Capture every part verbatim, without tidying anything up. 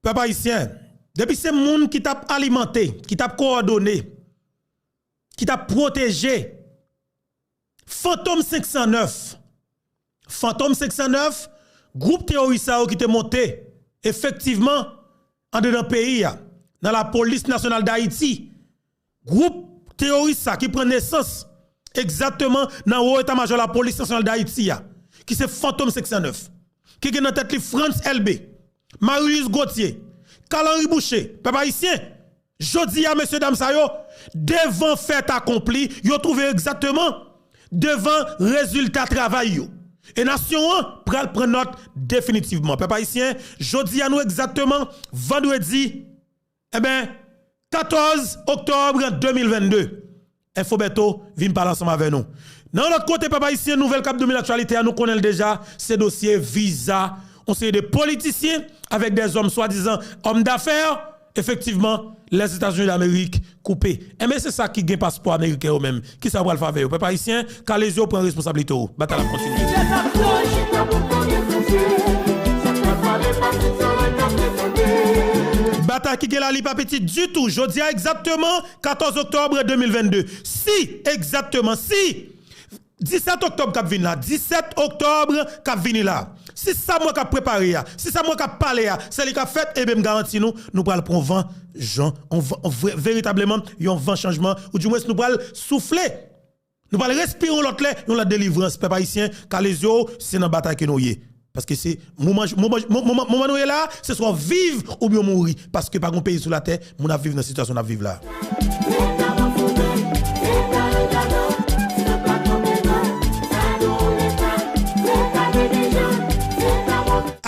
Pèp ayisyen, depi se moun ki t ap alimante, ki t ap kowòdone, ki t ap pwoteje Fantom senk san nèf. Fantom senk san nèf, gwoup teworis sa yo ki te monte, efektivman, andedan peyi a, nan Lapolis Nasyonal Dayiti. Gwoup teworis sa ki pran nesans egzakteman nan wo eta majò Lapolis Nasyonal Dayiti a, ki se Fantom senk san nèf, ki gen nan tèt li Frantz Elbé, Marie-Louise Gauthier, Carl Henry Boucher, pèp ayisyen, jodi a, mesye dam sa yo, devan fèt akonpli, yo twouve yo egzakteman devan rezilta travay yo. E nasyon an pral pran nòt definitivman. Pèp ayisyen, jodi a nou egzakteman vandredi, enben, katòz oktòb de mil vennde. Enfo Bèto vin pale ansanm avè nou. Nan yon lòt kote, pèp ayisyen, nouvèl k ap domine aktyalite a, nou konnen l deja, se dosye viza yon seri de politisyen avèk dèzòm swadizan òm dafè, efektivman, Lèzetazini Damerik koupe. Enben, se sa ki gen paspò ameriken yo menm. Kisa yo pral fè avè yo? Pèp ayisyen, kale zye w, pran responsablite w. Batay la ap kontinye. Batay ki gen la, li pa piti ditou. Jodi a egzakteman, katòz oktòb de mil vennde. Si, egzakteman, si disèt oktòb k ap vin la, disèt oktòb k ap vini la, si sa m wè k ap prepare a, si sa m wè k ap pale a, se li k ap fèt, ebyen, m garanti nou, nou pral pran van, jan, on van, on vre, veritableman, yon van chanjman, oudimwens nou pral soufle. Nou pral respire yon lòt lè, yon lòt delivrans. Pèp ayisyen, kale zye w, se nan batay ke nou ye. Paske se moman, moman, moman, moman nou ye la, se swa w viv oubyen w mouri. Paske pa gen peyi sou latè, moun ap viv nan sitiyasyon n ap viv la.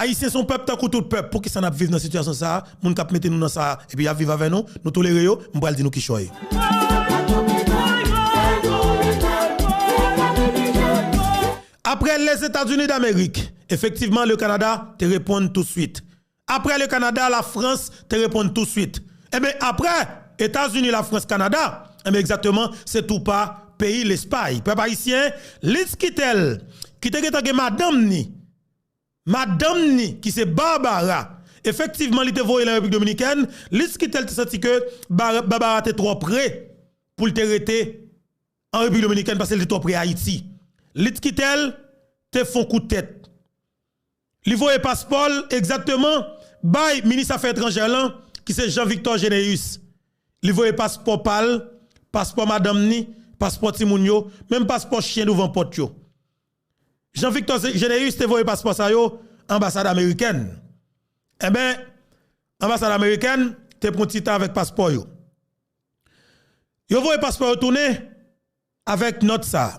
Ayisyen se yon pèp tankou tout pèp. Poukisa n ap viv nan sitiyasyon sa a? Moun k ap mete nou nan sa a, epi y ap viv avè nou, nou tolere yo, m pral di nou kichòy. Apre Lèzetazini Damerik, efektivman, le Canada te reponn touswit. Apre le Canada, Lafrans te reponn touswit. Enben, apre Etazini, Lafrans, Kanada, enben, egzakteman, se tou pa peyi Lespay. Pèp ayisyen, Liz Quitel, ki te gentan gen madanm ni, madanm ni, ki se Barbara, efektivman, li te voye l an Repiblik Dominikèn. Liz Quitel te santi ke Bar-, Barbara te twò pre pou l te rete an Repiblik Dominikèn paske li te twò pre Ayiti. Liz Quitel te fè yon kout tèt. Li voye paspò l egzakteman bay minis afè etranjè lan, ki se Jean Victor Généus. Li voye paspò pa l, paspò madanm ni, paspò timoun yo, menm paspò chen douvan pòt yo. Jean Victor Généus te voye paspò sa yo anbasad amerikèn. Enben, anbasad amerikèn te pran ti tan avèk paspò yo. Yo voye paspò yo tounen avèk nòt sa a.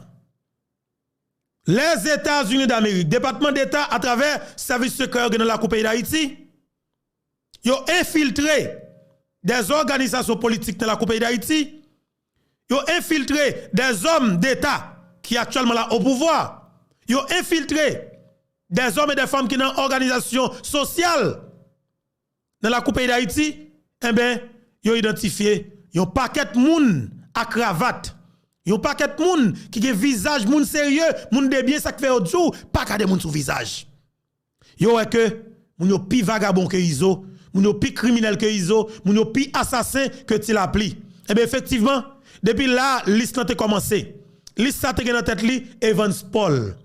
Lèzetazini Damerik, Depatman Deta atravè sèvis sekrè yo gen nan lakou peyi Dayiti, yo enfiltre dèzòganizasyon politik nan lakou peyi Dayiti, yo enfiltre dèzòm deta ki aktyèlman la o pouvwa, yo enfiltre dèzòm e dèfanm ki nan òganizasyon sosyal nan lakou peyi Dayiti, enben, yo idantifye yon pakèt moun a kravat, yon pakèt moun ki gen vizaj moun serye, moun de byen, sa k fè yo di w pa gade moun sou vizaj. Yo wè ke moun yo pi vagabon ke Izo, moun yo pi kriminèl ke Izo, moun yo pi asasen ke Ti Lapli. Enben, efektivman, depi la, lis lan te kòmanse. Lis sa te gen nan tèt li Evans Paul.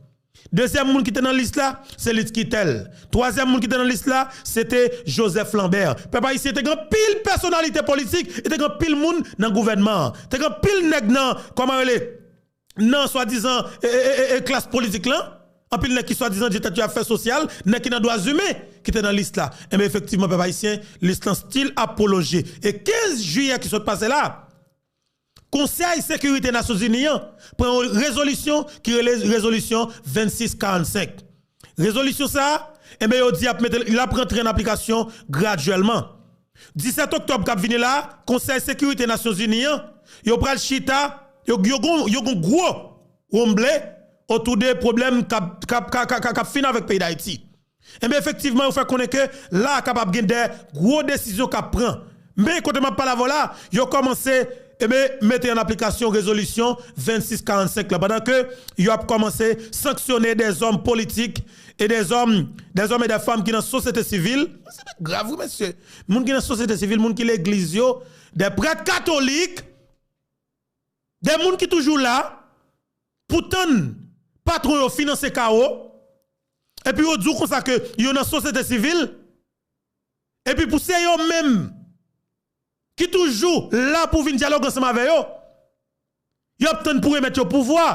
Dezyèm moun ki te nan lis la, se Liz Quitel. Twazyèm moun ki te nan lis la, se te Joseph Lambert. Pèp ayisyen, te gen anpil pèsonalite politik, e te gen anpil moun nan gouvènman an. Te gen anpil nèg nan, kòman rele, nan swadizan, e, e, e, e, klas politik lan. Anpil nèg ki swadizan di tèt yo afè sosyal, nèg ki nan dwa imen, ki te nan lis la. Enben, efektivman, pèp ayisyen, lis lan still ap pwolonje. E kenz jiyè ki sot pase la, Konsèy Sekirite Nasyonzini an pran yon rezolisyon ki rele rezolisyon vennsis karannsenk. Rezolisyon sa a, enben, yo di ap mete, l ap rantre an aplikasyon gradyèlman. Disèt oktòb k ap vini la, Konsèy Sekirite Nasyonzini an, yo pral chita, yo, yo gon, yo gon gwo wonmble otou de pwoblèm k ap, k ap, k ap, k ap, k ap fin avèk peyi Dayiti. Enben, efektivman, yo fè konnen ke la kapab gen de gwo desizyon k ap pran. Men, kote m ap pale avè w la, yo kòmanse, enben, mete an aplikasyon rezolisyon vennsis karannsenk la, pandan ke yo ap kòmanse sanksyone de zòm politik e dèzòm, dèzòm e dè fanm ki nan sosyete sivil, se grav wi mesye, moun ki nan sosyete sivil, moun ki legliz yo, dè prèt katolik, dè moun ki toujou la pou tann patwon yo finanse kawo, epi yo di w konsa ke yo nan sosyete sivil, epi pou se yo menm ki toujou la pou vin dyaloge ansanm avè yo, y ap tann pou remèt yo pouvwa,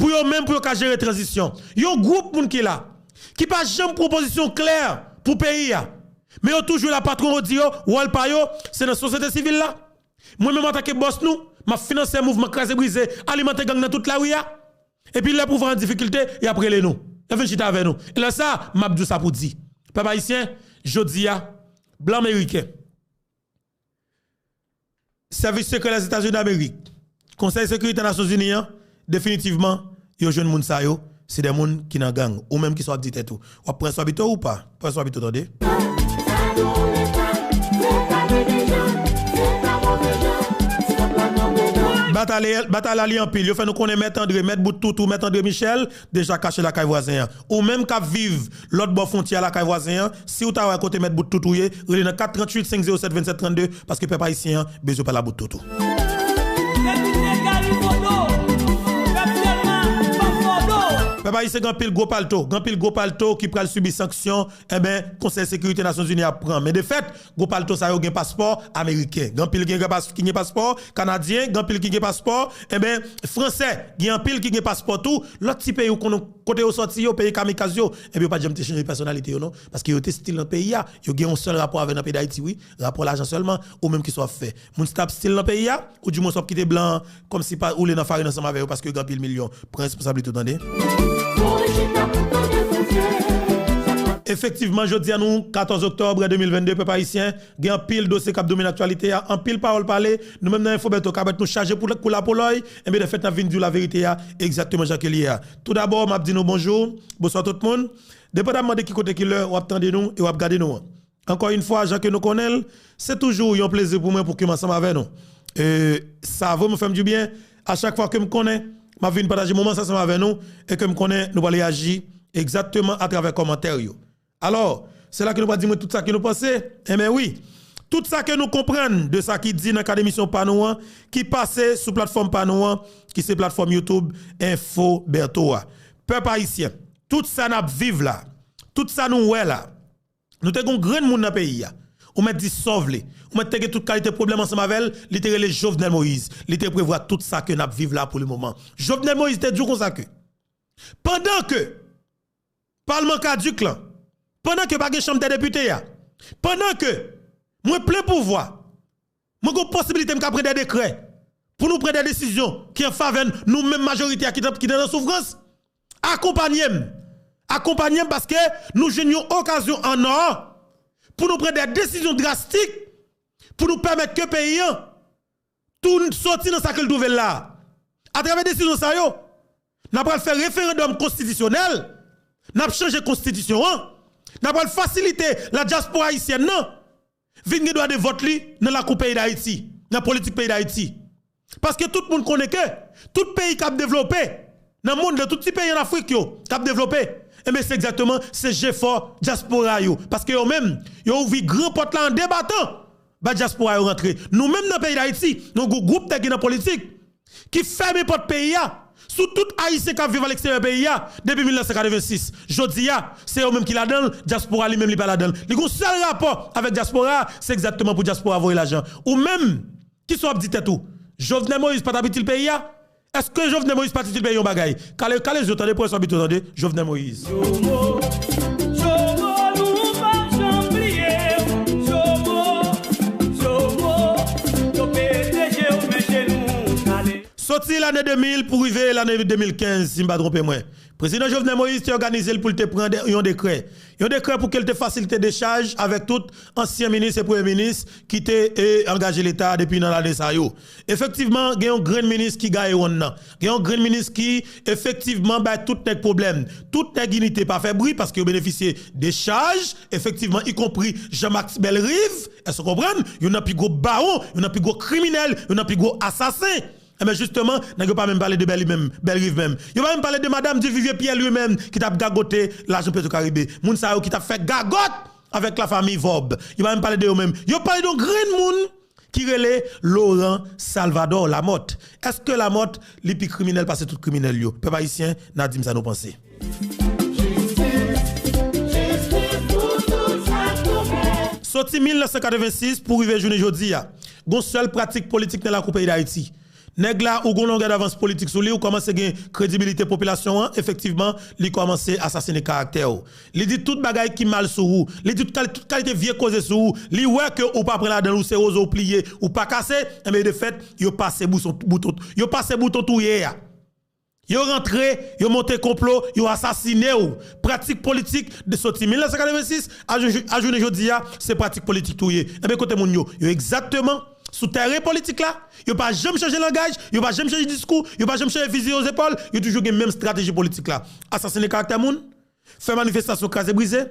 pou yo menm, pou yo ka jere tranzisyon. Yon gwoup moun ki la, ki pa janm pran pozisyon klè pou peyi a, men yo toujou la, patwon yo di yo, wòl pa yo, se nan sosyete sivil la. Mwen menm antanke bòs nou, m ap finanse mouvman kraze brize, alimante gang nan tout lari a. Epi lè pouvwa an difikilte, y ap rele nou. Y ap vin chita avè nou. E lè sa, m ap di w sa pou di. Pèp ayisyen, jodi a, blan meriken, sèvis sekrè Lèzetazini Damerik, Konsèy Sekirite Nasyonzini an, definitivman, yo jwenn moun sa yo, se de moun ki nan gang. Ou menm ki sa w ap di tèt ou. W ap pran sou abito ou pa? Pran sou abito, tande. Batalye, batalye a li anpil. Yo fè nou konnen Mèt André, Mèt Bout Toutou, Mèt André Michel, deja kache lakay vwazen an. Ou menm k ap viv lòt bò fwontyè a lakay vwazen an, si w ta wè kote Mèt Bout Toutou ye, rele nan kat tranntuit senk zewo sèt vennsèt trannde, paske pèp ayisyen an bezwen pale a Bout Toutou. Depi se Gary Fodo, pèp Dèlma pa Fodo. Pèp ayisyen gen anpil gwo palto, gen anpil gwo palto ki pral sibi sanksyon, enben, Konsèy Sekirite Nasyonzini ap pran. Men de fèt, gwo palto sa yo gen paspò ameriken. Gen anpil gen, gen pas-, ki gen paspò kanadyen, gen anpil ki gen paspò, enben, fransè. Gen anpil ki gen paspò tou. Lòt ti peyi ou konnen kote yo sòti yo, peyi kamikaz yo, enben, yo pa t janm te chanje pèsonalite yo, non. Paske yo te still nan peyi a. Yo gen yon sèl rapò avè nan peyi Dayiti, wi. Rapò lajan sèlman, ou menm ki sa w ap fè. Moun sa t ap still nan peyi a, ou di mwen sa w ap kite blan an, kòmsi pa ou le nan farin ansanm avè yo paske yo gen anpil milyon. Pran responsablite w, tande. Efektivman, jodi a nou katòz oktòb de mil vennde, pèp ayisyen, gen anpil dosye k ap domine aktyalite a, anpil pawòl pale. Nou menm nan Enfo Bèto Kabèt, nou chaje pou, kou lapolòy, enben, de fèt, n ap vin di w laverite a egzakteman jan ke l ye a. Toudabò, m ap di nou bonjou, bonswa tout moun. Depandamman de ki kote, ki lè w ap tande nou e w ap gade nou an. Ankò yon fwa, jan ke nou konnen l, se toujou yon plezi pou mwen pou ke m ansanm avè nou. E, sa vrèman fè m dibyen, a chak fwa ke m konnen m ap vin pataje moman sa ansanm avè nou, e ke m konnen nou pral reyaji egzakteman atravè kòmantè yo. Alò, se la ke nou pral di mwen tout sa ke nou panse. Enben wi, tout sa ke nou konprann de sa ki di nan kad emisyon pa nou an, ki pase sou platfòm pa nou an, ki se platfòm YouTube Enfo Bèto a. Pèp ayisyen, tout sa n ap viv la, tout sa nou wè la, nou te gen yon grenn moun nan peyi a. Ou mèt di sa w vle. Ou mèt te gen tout kalite pwoblèm ansanm avè l, li te rele Jovenel Moïse. Li te prevwa tout sa ke n ap viv la pou le moman. Jovenel Moïse te di w konsa ke, pandan ke palman kadik lan, pandan ke pa gen chanm dè depite a, pandan ke mwen plen pouvwa, mwen gen posibilite m ka pran de dekrè pou nou pran de desizyon ki an favè nou menm majorite a ki t-, ki te nan soufrans. Akonpanye m. Akonpanye m paske nou jwenn yon okazyon an nò pou nou pran de desizyon drastik pou nou pèmèt ke peyi an tou soti nan sa ke l twouve l la. Atravè desizyon sa yo, n ap pral fè referandòm konstitisyonèl, n ap chanje konstitisyon an, n ap pral fasilite la dyaspora ayisyèn nan vin gen dwa de vòt li nan lakou peyi Dayiti, nan politik peyi Dayiti. Paske tout moun konnen ke tout peyi k ap devlope nan mond lan, tout ti peyi ann Afrik yo k ap devlope, enben, se egzakteman, se jefò dyaspora yo. Paske yo menm, yo ouvri gran pòt la an de batan, bay dyaspora yo rantre. Nou menm nan peyi Dayiti, nou gen gwoup nèg ki nan politik, ki fèmen pòt peyi a sou tout Ayisyen k ap viv alegsteryè peyi a depi mil nèf san katrevensis. Jodi a, se yo menm ki ladan l, dyaspora li menm li pa ladan l. Li gen yon sèl rapò avèk dyaspora a, se egzakteman pou dyaspora voye lajan. Ou menm, kisa w ap di tèt ou? Jovenel Moïse pa t ap itil peyi a? Èske Jovenel Moïse pa t itil peyi yon bagay? Kale, kale zye w tande, pran sou abit ou tande, Jovenel Moïse. Jomo, Jomo, nou p ap janm bliye w. Jomo, Jomo, yo pete je w, men jenou kale. Soti lane de mil pou rive lane de mil kenz, si m pa twonpe mwen, Prezidan Jovenel Moïse te òganize l pou l te pran de-, yon dekrè. Yon dekrè pou ke l te fasilite dechaj avèk tout ansyen minis e premye minis ki te, e, angaje Leta depi nan lane sa yo. Efektivman, gen yon grenn minis ki gaye wonn nan. Gen yon grenn minis ki, efektivman, bay tout nèg pwoblèm. Tout nèg inite pa fè bri paske yo benefisye dechaj, efektivman, ikonpri Jean Max Bellerive. Èske w konprann? Youn nan pi gwo bawon, youn nan pi gwo kriminèl, youn nan pi gwo asasen. Enben, jisteman, nèg yo pa menm pale de Bèli menm, Bèlriv menm. Yo pa menm pale de madanm Duvivier Pierre li menm, ki t ap gagote lajan Petro Caribe. Moun sa yo ki t ap fè gagòt avèk lafanmi Vorbe. Yo pa menm pale de yo menm. Yo pale de yon grenn moun ki rele Laurent Salvador Lamothe. Èske Lamothe, li pi kriminèl pase tout kriminèl yo? Pèp ayisyen, n a di m sa nou panse. Soti mil nèf san katrevensis pou rive jounen jodi a, gon sèl pratik politik nan lakou peyi Dayiti. Nèg la, ou gon longè davans politik sou li, ou kòmanse gen kredibilite popilasyon an, efektivman, li kòmanse asasinen karaktè w. Li di tout bagay ki mal sou ou, li di tout kal-, tout kalite vye koze sou ou, li wè ke ou pa pran ladan l, ou se wozo, ou pliye, ou pa kase, enben, de fèt, yo pase bouson, bouton, yo pase bouton touye a. Yo rantre, yo monte konplo, yo asasine w. Pratik politik de soti mil nèf san katrevensis a jou-, a jounen jodi a, se pratik politik touye. Enben, kote moun yo? Yo egzakteman sou tèren politik la. Yo pa janm chanje langaj, yo pa janm chanje diskou, yo pa janm chanje fizi o zepòl, yo toujou gen menm estrateji politik la. Asasine karaktè moun, fè manifestasyon kraze brize,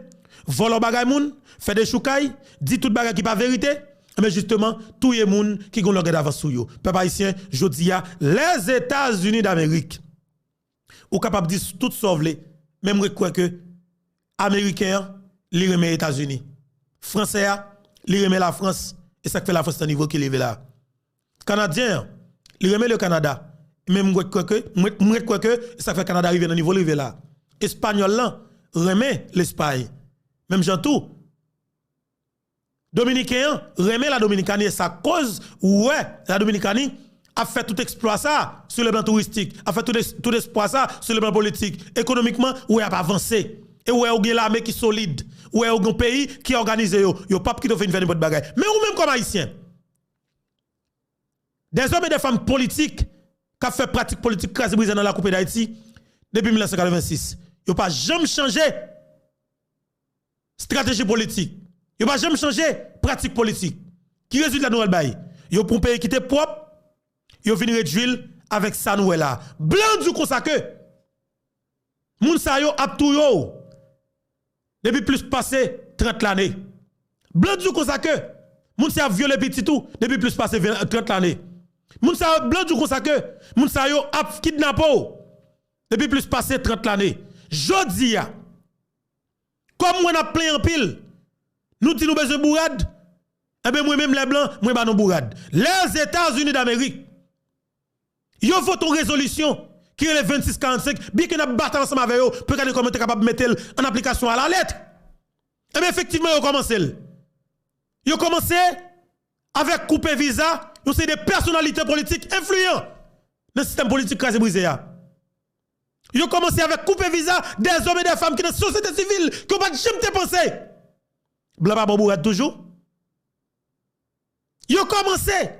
vòlò bagay moun, fè dechoukay, di tout bagay ki pa verite, enben jisteman, touye moun ki gon longè davans sou yo. Pèp ayisyen, jodi a, Lèzetazini Damerik, ou kapab di s-, tout sa w vle, men m ret kwè ke Ameriken an, li renmen Etazini. Fransè a, li renmen Lafrans, e sa k fè Lafrans nan nivo ke li rive la. Kanadyen an, li renmen le Kanada. Men m ret kwè ke, m ret, m ret kwè ke e sa k fè Kanada rive nan nivo li rive la. Espanyòl lan renmen Lespay. Menm jan tou, Dominiken an renmen la Dominikani, e sa koz ou wè la Dominikani ap fè tout eksplwa sa sou le plan touristik, ap fè tout es-, tout eksplwa sa sou le plan politik. Ekonomikman, ou wè ap avanse. E ou wè ou gen lame ki solid. Ou wè ou gen peyi ki òganize yo. Yo p ap kite w vin fè nenpòt bagay. Men ou menm kòm ayisyen, dèzòm e dèfanm politik k ap fè pratik politik kraze brize nan lakou peyi Dayiti depi mil nèf san katrevensis. Yo pa janm chanje estrateji politik. Yo pa janm chanje pratik politik. Ki rezilta nou wè l bay? Yo pran yon peyi ki te pwòp, yo vin redui l avèk sa nou wè la. Blan di w konsa ke moun sa yo ap touye w depi plis pase trant lane. Blan di w konsa ke moun sa yo ap vyole pitit ou depi plis pase ven, trant lane. Moun sa yo, blan di w konsa ke moun sa yo ap kidnape w depi plis pase trant lane. Jodi a, kòm mwen ap plenyen anpil, nou di nou bezwen bourad, enben mwen menm lè blan, mwen ba nou bourad. Lèzetazini Damerik, yo vote yon rezolisyon ki rele vennsis karannsenk, byenke n ap batay ansanm avè yo pou gade kòman yo te kapab mete l an aplikasyon alalèt. Enben, efektivman, yo kòmanse l. Yo kòmanse avèk koupe viza yon seri de pèsonalite politik enfliyan nan sistèm politik kraze brize a. Yo kòmanse avèk koupe viza dèzòm e dèfanm ki nan sosyete sivil ke yo pa t janm te panse. Blan pa ba w bourad toujou? Yo kòmanse.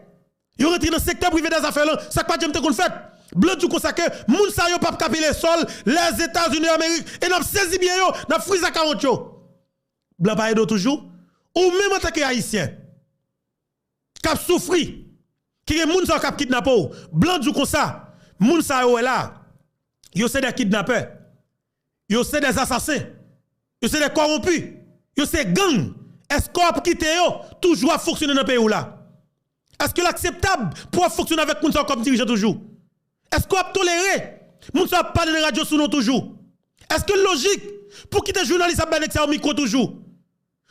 Yo rantre nan sektè prive dèzafè lan, sa k pa t janm te konn fèt. Blan di w konsa ke moun sa yo p ap ka pile sòl Lèzetazini Damerik e n ap sezi byen yo, n ap frize akawont yo. Blan pa ede w toujou? Ou menm antanke ayisyen k ap soufri, ki gen moun sa yo k ap kidnape w, blan di w konsa, moun sa yo wè la, yo se de kidnapè, yo se de asasen, yo se de kòwonpi, yo se gang. Èske w ap kite yo toujou ap fonksyone nan peyi w la? Èske l akseptab pou w ap fonksyone avèk moun sa yo kòm dirijan toujou? Èske w ap tolere moun sa yo ap pale nan radyo sou non w toujou? Èske l lojik pou w kite jounalis ap bay nèg sa yo mikwo toujou?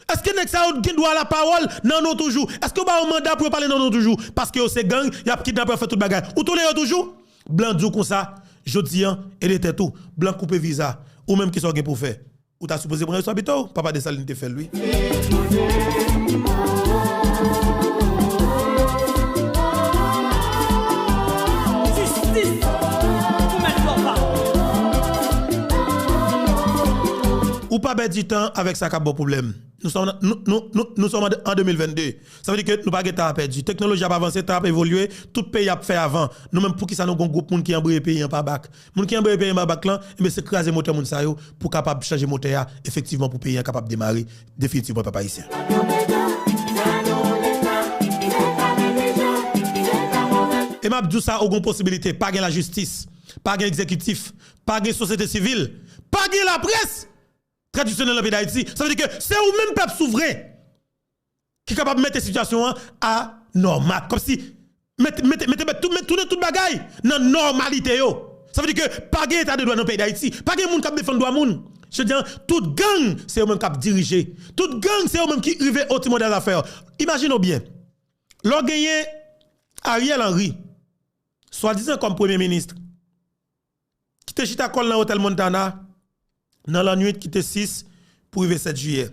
Èske nèg sa yo gen dwa lapawòl nan non w toujou? Èske w ba yo manda pou yo pale nan non w toujou? Paske yo se gang, y ap kidnape, y ap fè tout bagay. Ou tolere yo toujou? Blan di w konsa, jodi a, ede tèt ou. Blan koupe viza. Ou menm, kisa w gen pou w fè? Ou ta sipoze pran responsabilite w. Papa Desalin te fè l, wi. Jistis pou mèt Lòpa. Ou pa pèdi tan avèk sa k ap ba w pwoblèm. Nou sòm, nou, nou, nou, nou sòm an, an de mil vennde. Sa vle di ke nou pa gen tan a pèdi. Teknoloji ap avanse, tan ap evolye, tout peyi ap fè avan. Nou menm, poukisa nou gon gwoup moun ki anbreye peyi an pa bak? Moun ki anbreye peyi an pa bak lan, enben, se kraze motè moun sa yo pou kapab chanje motè a, efektivman, pou peyi an kapab demare definitivman, pèp ayisyen. E m ap di w sa, ou gon posibilite, pa gen lajistis, pa gen egzekitif, pa gen sosyete sivil, pa gen laprès tradisyonèl nan peyi Dayiti. Sa vle di ke se ou menm pèp souvren ki kapab mete sitiyasyon an a nòmal. Kòmsi Mete, mete, mete, mete tout, mete, tounen tout bagay nan nòmalite yo. Sa vle di ke pa gen eta de dwa nan peyi Dayiti. Pa gen moun k ap defann dwa moun. Jodi a, tout gang, se yo menm k ap dirije. Tout gang, se yo menm ki rive o timon dè zafè. Imajine w byen. Lè w genyen Ariel Henry, swadizan kòm premye minis, ki te chita kò l nan Otèl Montana nan lannwit ki te sis pou rive sèt jiyè.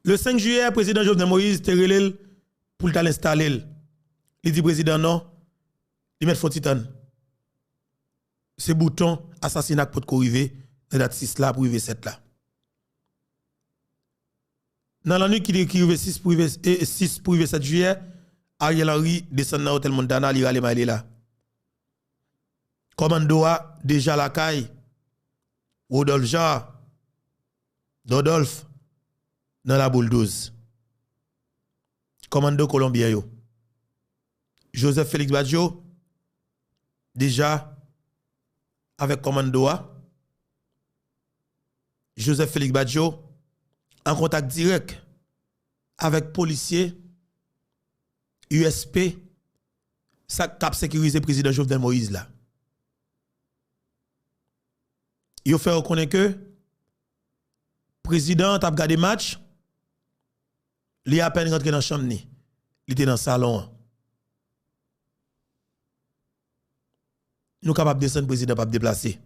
Le senk jiyè, prezidan Jovenel Moïse te rele l pou l t al enstale l. Li di prezidan non, li mèt fè yon ti tann. Se bouton asasina k potko rive nan dat sis la pou rive sèt la. Nan lannwit ki, ki rive sis pou rive, e, sis pou rive sèt jiyè, Ariel Henry desann nan Otèl Montana, li rale may li la. Kòmando a deja lakay Rodolphe Jean, Dodolphe, nan Laboul douz. Kòmando kolonbyen yo. Joseph Félix Badio, deja avèk kòmando a. Joseph Félix Badio an kontak dirèk avèk polisye U S P, sa k ap sekirize prezidan Jovenel Moïse la. Yo fè yo konnen ke prezidan an t ap gade match, li apèn rantre nan chanm ni, li te nan salon an. Nou kapab desann prezidan p ap deplase.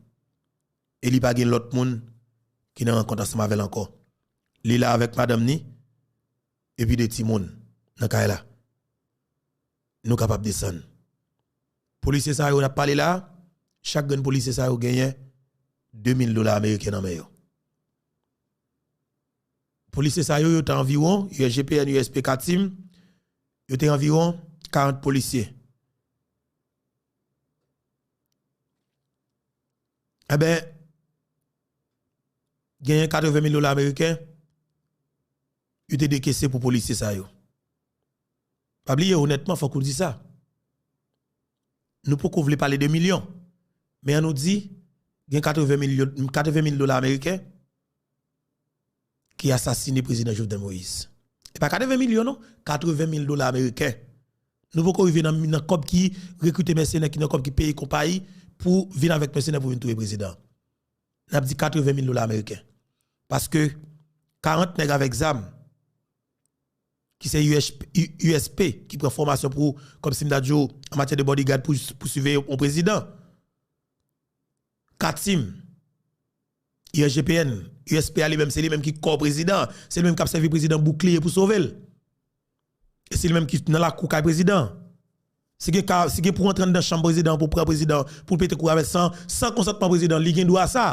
E li pa gen lòt moun ki nan rankont ansanm avè l ankò. Li la avèk madanm ni, epi de timoun nan kay la. Nou kapab desann. Polisye sa yo n ap pale la, chak grenn polisye sa yo genyen de mil dola ameriken nan men yo. Polisye sa yo, yo te anviwon, U S G P N, U S P, Katim, yo te anviwon karant polisye. Enben, genyen katreven mil dola ameriken, yo te dekese pou polisye sa yo. Pa bliye, onètman, fòk ou di sa. Nou poko vle pale de milyon. Men an nou di, gen katreven milyon, katreven mil dola ameriken ki asasine prezidan Jovenel Moïse. E pa katreven milyon non, katreven mil dola ameriken. Nou poko rive nan, nan kòb ki rekrite mèsenè, ki nan kòb ki peye konpayi pou vin avèk mèsenè pou vin touye prezidan. N ap di katreven mil dola ameriken. Paske karant nèg avèk zam, ki se U S P, U S P, ki pran fòmasyon pou, kòmsi m ta di w, an matyè de bodyguard pou, pou siveye yon prezidan. Katim, U S G P N, U S P a li menm, se li menm ki kò prezidan, se li menm k ap sèvi prezidan boukliye pou sove l. E se li menm ki nan lakou kay prezidan. Si gen ka, si gen pou rantre anndan chanm prezidan, pou pran prezidan, pou l pete kouri avè l san, san konsantman prezidan, li gen dwa sa.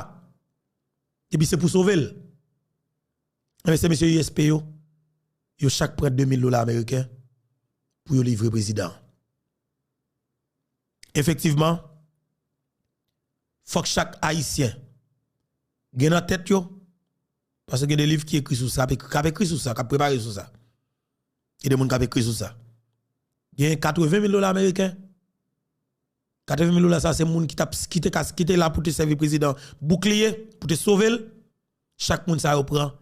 Epi se pou sove l. Enben, se mesye U S P yo, yo chak pran de mil dola ameriken pou yo livre prezidan an. Efektivman, fòk chak Ayisyen gen nan tèt yo, paske gen de liv ki ekri sou sa, k ap ekri, k ap ekri sou sa, k ap prepare sou sa. Gen de moun k ap ekri sou sa. Gen katreven mil dola ameriken. Katreven mil dola sa, se moun ki t ap, ki te ka, ki te la pou te sèvi prezidan boukliye, pou te sove l. Chak moun sa yo pran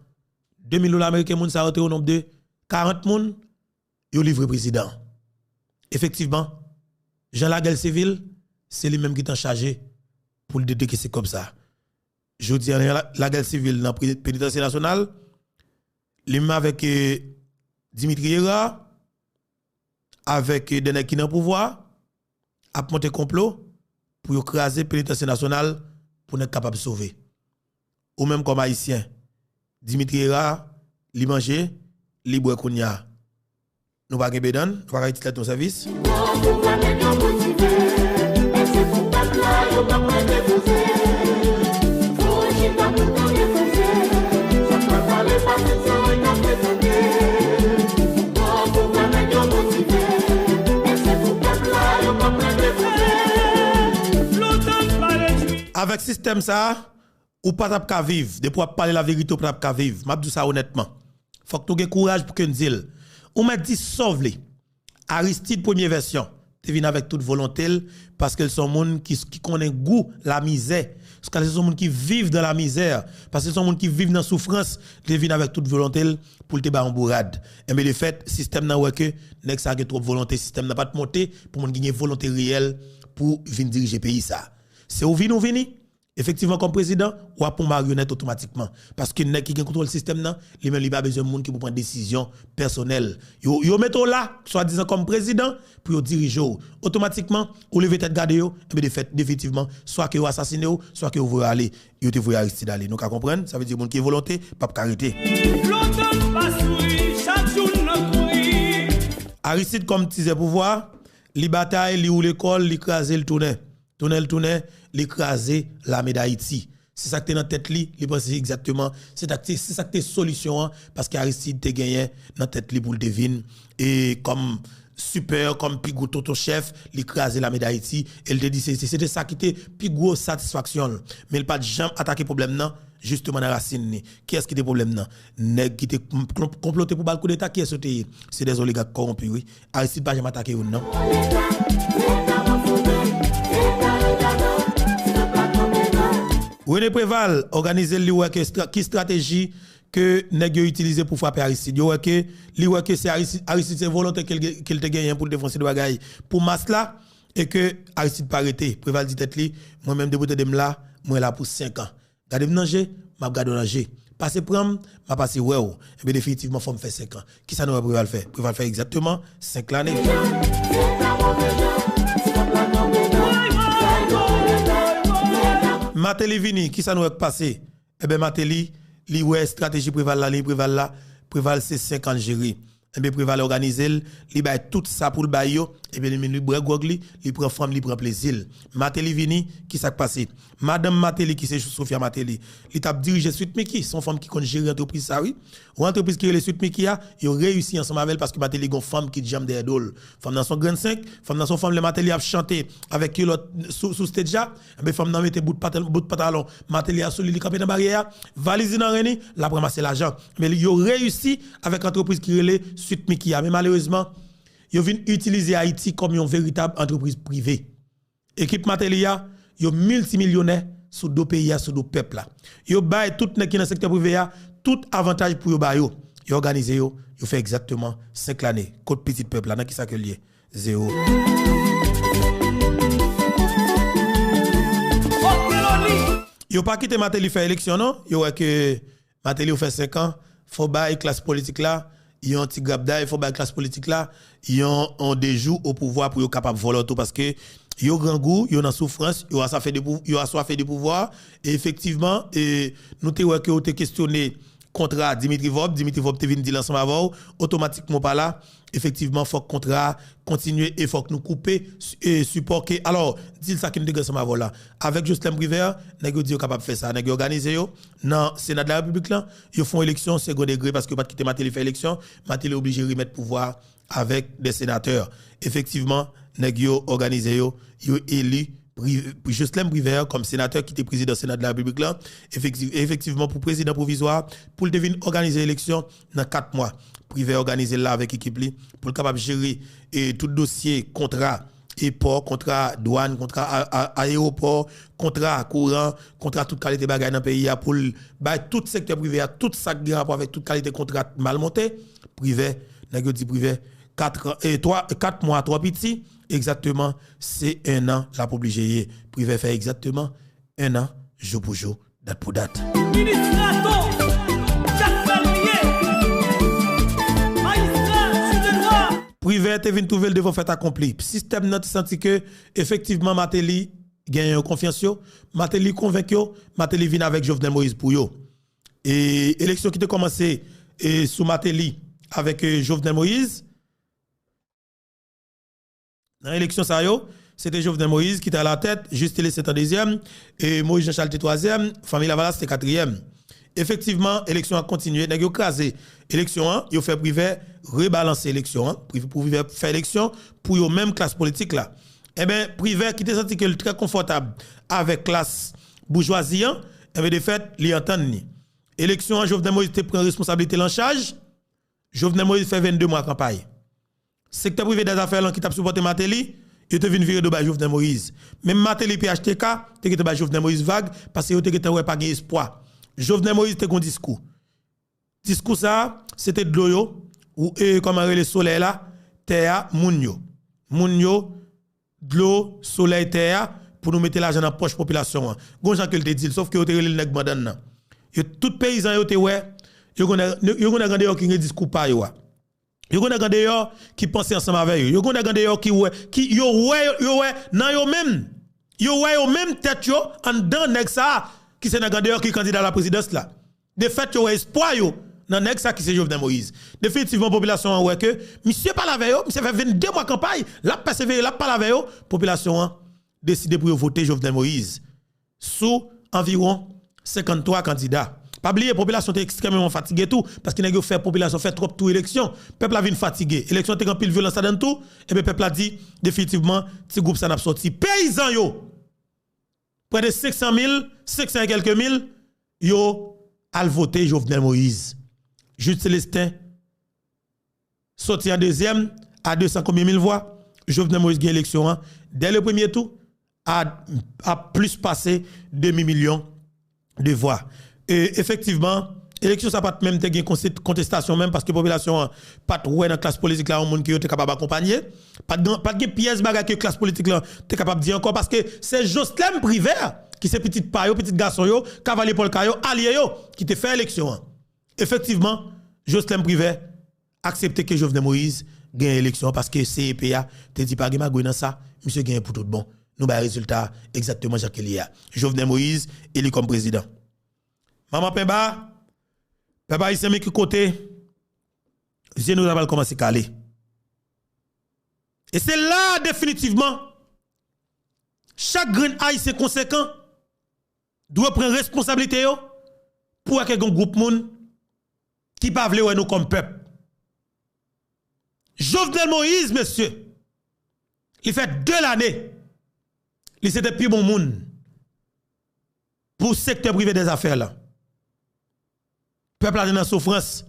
de mil dola ameriken, moun sa yo te o nonb de karant moun, yo livre prezidan an. Efektivman, Jan Lagèl Sivil, se li menm ki t an chaje pou l de-, dekese kòb sa. Jodi a, Jan La-, Lagèl Sivil nan pre-, Penitansye Nasyonal, li menm avèk, eh, Dimitri Hérard, avèk, eh, de nèg ki nan pouvwa, ap monte konplo pou yo kraze Penitansye Nasyonal pou nèg kapab sove. Ou menm kòm Ayisyen, Dimitri Hérard, li manje, li bwè kounye a. Nou pa gen bedann, nou pa ka itil tèt nou sèvis. Avèk sistèm sa a, ou pa t ap ka viv. Depi w ap pale laverite, ou pa t ap ka viv. M ap di w sa onètman. Fòk nou gen kouraj pou ke n di l. Ou mèt di sa w vle. Aristide premye vèsyon te vin avèk tout volonte l, paske l se yon moun ki, ki konnen gou lamizè. Paske se yon moun ki viv dan la mizè, paske se yon moun ki viv nan soufrans, li te vin avèk tout volonte l pou l te bay yon bourad. Enben, de fèt, sistèm nan wè ke nèg sa gen twòp volonte, sistèm nan pa t monte pou moun ki gen volonte reyèl pou vin dirije peyi sa. Se ou vini, ou vini. Efektivman, kòm prezidan, w ap yon maryonèt otomatikman. Paske nèg ki gen kontwòl sistèm nan, li menm li pa bezwen moun ki pou pran desizyon pèsonèl. Yo, yo mete w la, swadizan kòm prezidan, pou yo dirije w. Otomatikman, ou leve tèt gade yo, enben de fèt, definitivman, swa ke yo asasine w, swa ke yo voye w ale. Yo te voye Aristide ale. Nou ka konprann? Sa vle di moun ki gen volonte, p ap ka rete. Lontan n pa souri, chak jou n nan kouri. Aristide kòm tizè pouvwa, li batay, li woule kò l, li kraze, li tounen. Tounen, li tounen, li kraze lame Dayiti. Se sa k te nan tèt li, li panse egzakteman, se sa k te, se sa k te solisyon an, paske Aristide te genyen nan tèt li pou l te vin, e kòm sipè, kòm pi gwo tonton chèf, li kraze lame Dayiti, e l te di se, se, se te sa ki te pi gwo satisfaksyon l. Men l pa t janm atake pwoblèm nan, jisteman nan rasin li. Kiyès ki te pwoblèm nan? Nèg ki te konplote pou ba l koudeta, kiyès yo te ye? Se dè oligak kòwonpi, wi. Aristide pa janm atake youn, non. René Préval òganize l, li wè ke stra-, ki estrateji ke nèg yo itilize pou frape Aristide. Yo wè ke, li wè ke se Aristide, Aristide se volonte ke l gen, ke l te genyen pou l te fè yon seri de bagay pou mas la, e ke Aristide pa rete. Préval di tèt li, mwen menm depi w tande m la, mwen la pou senk an. Gade m nan je, m ap gade w nan je. Pase pran m, m a pase wè w. Enben, definitivman, fò m fè senk an. Kisa nou wè Préval fè? Préval fè egzakteman senk lane. Martelly vini, kisa nou wè k pase? Enben, Martelly, li wè estrateji Préval la, li Préval la, Préval se senk an l jere. Enben, Préval òganize l, li bay tout sa pou l bay yo, enben, li, li bwè gwòg li, li pran fanm, li pran plezi l. Martelly vini, kisa k pase? Madanm Martelly, ki se Sophia Martelly, li t ap dirije Sweet Mickey, se yon fanm ki konn jere antrepriz sa, wi. Yon antrepriz ki rele Sweet Mickey a, yo reyisi ansanm avè l paske Martelly gen yon fanm ki t janm dèyè do l. Fanm nan se yon grenn senk, fanm nan se yon fanm lè Martelly ap chante avèk kilòt sou, sou stage la, enben, fanm nan mete bout patal-, bout pantalon Martelly a sou li, li kanpe nan baryè a, valiz li nan ren li, l ap ranmase lajan. Men yo reyisi avèk antrepriz ki rele Sweet Mickey a. Men malerezman, yo vin itilize Ayiti kòm yon veritab antrepriz prive. Ekip Martelly a, yo miltimilyonè sou do peyi a, sou do pèp la. Yo bay tout nèg ki nan sektè prive a, tout avantaj pou yo ba yo. Yo òganize yo, yo fè egzakteman senk lane. Kot pitit pèp la, nan kisa ke l ye? Zewo. Yo pa kite Martelly fè eleksyon, non. Yo wè ke Martelly ou fè senk an, fò bay klas politik la yon ti grabday, fò bay klas politik la yon, yon dejou o pouvwa pou yo kapab vòlò tou, paske yo grangou, yo nan soufrans, yo aswafe de pou-, yo aswafe de pouvwa. E efektivman, e, nou te wè ke ou te kestyone kontra Dimitri Vorbe, Dimitri Vorbe te vin di l ansanm avè w, otomatikman w pa la, efektivman, fòk kontra a kontinye e fòk nou koupe, e, sipò ke, alò, di l sa ke nou te gen ansanm avè w la. Avèk Joslèm Privè, nèg yo di yo kapab fè sa, nèg yo òganize yo nan Sena de la Repiblik la, yo fè yon eleksyon segondegre paske yo pa t kite Martelly fè eleksyon, Martelly oblije remèt pouvwa a avèk de senatè. Efektivman, nèg yo òganize yo, yo eli Pri-, Joslèm Privè kòm senatè ki te prezidan Sena de la Repiblik la. Efektiv-, efektivman, pou prezidan pwovizwa, pou l te vin òganize eleksyon nan kat mwa. Privè òganize l la avèk ekip li, pou l kapab jere, e, tout dosye kontra, e, pò, kontra dwàn, kontra a, a, ayewopò, kontra kouran, kontra tout kalite bagay nan peyi a, pou l bay tout sektè prive a, tout sa k gen rapò avèk tout kalite kontra mal monte. Privè, nèg yo di Privè, kat an, e, twa, kat mwa twò piti, egzakteman, se en an l ap oblije ye. Privè fè egzakteman en an, jou pou jou, dat pou dat. Minis Rato, Jack Palmier, Majistra Chute Noir. Privè te vin twouve l devan fèt akonpli. Sistèm nan te santi ke, efektivman, Martelly genyen yo konfyans yo, Martelly konvenk yo, Martelly vin avèk Jovenel Moïse pou yo. E eleksyon ki te kòmanse, e, sou Martelly avèk, e, Jovenel Moïse. Nan eleksyon sa yo, se te Jovenel Moïse ki te alatèt, Jules Télestin te an dezyèm, e Moïse Jean Charles te twazyèm, Fanmi Lavalas te katriyèm. Efektivman, eleksyon an kontinye, nèg yo kraze eleksyon an, yo fè Privè rebalanse eleksyon an, Pri-, pou Privè fè eleksyon pou yo menm klas politik la. Enben, Privè ki te santi ke l trè konfòtab avèk klas boujwazi an, enben, de fèt, li antann li. Eleksyon an, Jovenel Moïse te pran responsablite l an chaj, Jovenel Moïse fè vennde mwa kanpay. Sektè prive dèzafè lan ki t ap sipòte Martelly, Yo te vin vire do bay Jovenel Moïse. Menm Martelly P H T K te gentan bay Jovenel Moïse vag, paske yo te gentan wè pa gen espwa. Jovenel Moïse te gen yon diskou. Diskou sa a, se te dlo yo, ou, e, kòman rele, solèy la, tè a, moun yo. Moun yo, dlo, solèy, tè a, pou nou mete lajan nan pòch popilasyon an. Gon jan ke l te di l, sòf ke yo te rele l nèg bandann nan. Yo, tout peyizan yo te wè, yo gen nèg, yo gen nèg andeyò ki gen diskou pa yo a. Yo gen nèg andeyò ki panse ansanm avè yo. Yo gen nèg andeyò ki wè, ki yo wè, yo wè nan yo menm. Yo wè yo menm tèt yo anndan nèg sa a, ki se nèg andeyò ki kandida laprezidans la. De fèt, yo wè espwa yo nan nèg sa ki se Jovenel Moïse. Definitivman, popilasyon an wè ke misye pale avè yo, misye fè vennde mwa kanpay, l ap pèsevere, l ap pale avè yo. Popilasyon an deside pou yo vote Jovenel Moïse sou anviwon senkanntwa kandida. Pa bliye, popilasyon te ekstrèmeman fatige tou, paske nèg yo fè popilasyon fè twòp tou eleksyon. Pèp la vin fatige. Eleksyon te gen anpil vyolans ladan l tou, ebyen pèp la di, definitivman, ti gwoup sa n ap sòti. Peyizan yo, prè de senk san mil, senk san e kèlke mil, yo al vote Jovenel Moïse. Jude Célestin sòti an dezyèm a de san konbyen mil vwa. Jovenel Moïse gen eleksyon an dès le premier tour a, a plis pase demi milyon de vwa. E, efektivman, eleksyon sa pa t menm te gen konse-, kontestasyon menm, paske popilasyon an pa t wè nan klas politik la yon moun ke yo te kapab akonpanye. Pa t gen, pa t gen pyès bagay ke klas politik la te kapab di ankò, paske se Joslèm Privè, ki se pitit pa yo, pitit gason yo, kavalye pòlka yo, alye yo, ki te fè eleksyon an. Efektivman, Joslèm Privè aksepte ke Jovenel Moïse genyen eleksyon an, paske C E P a te di pa gen magouy nan sa, misye genyen pou tout bon. Nou bay rezilta a egzakteman jan ke l ye a. Jovenel Moïse eli kòm prezidan. Manman penba, pèp ayisyen, men ki kote zye nou ta pral kòmanse kale. E se la a, definitivman, chak grenn ayisyen konsekan dwe pran responsablite yo pou wè ke gen gwoup moun ki pa vle wè nou kòm pèp. Jovenel Moïse, mesye, li fè de lane, li se te pi bon moun pou sektè prive dèzafè la. Pèp la te nan soufrans.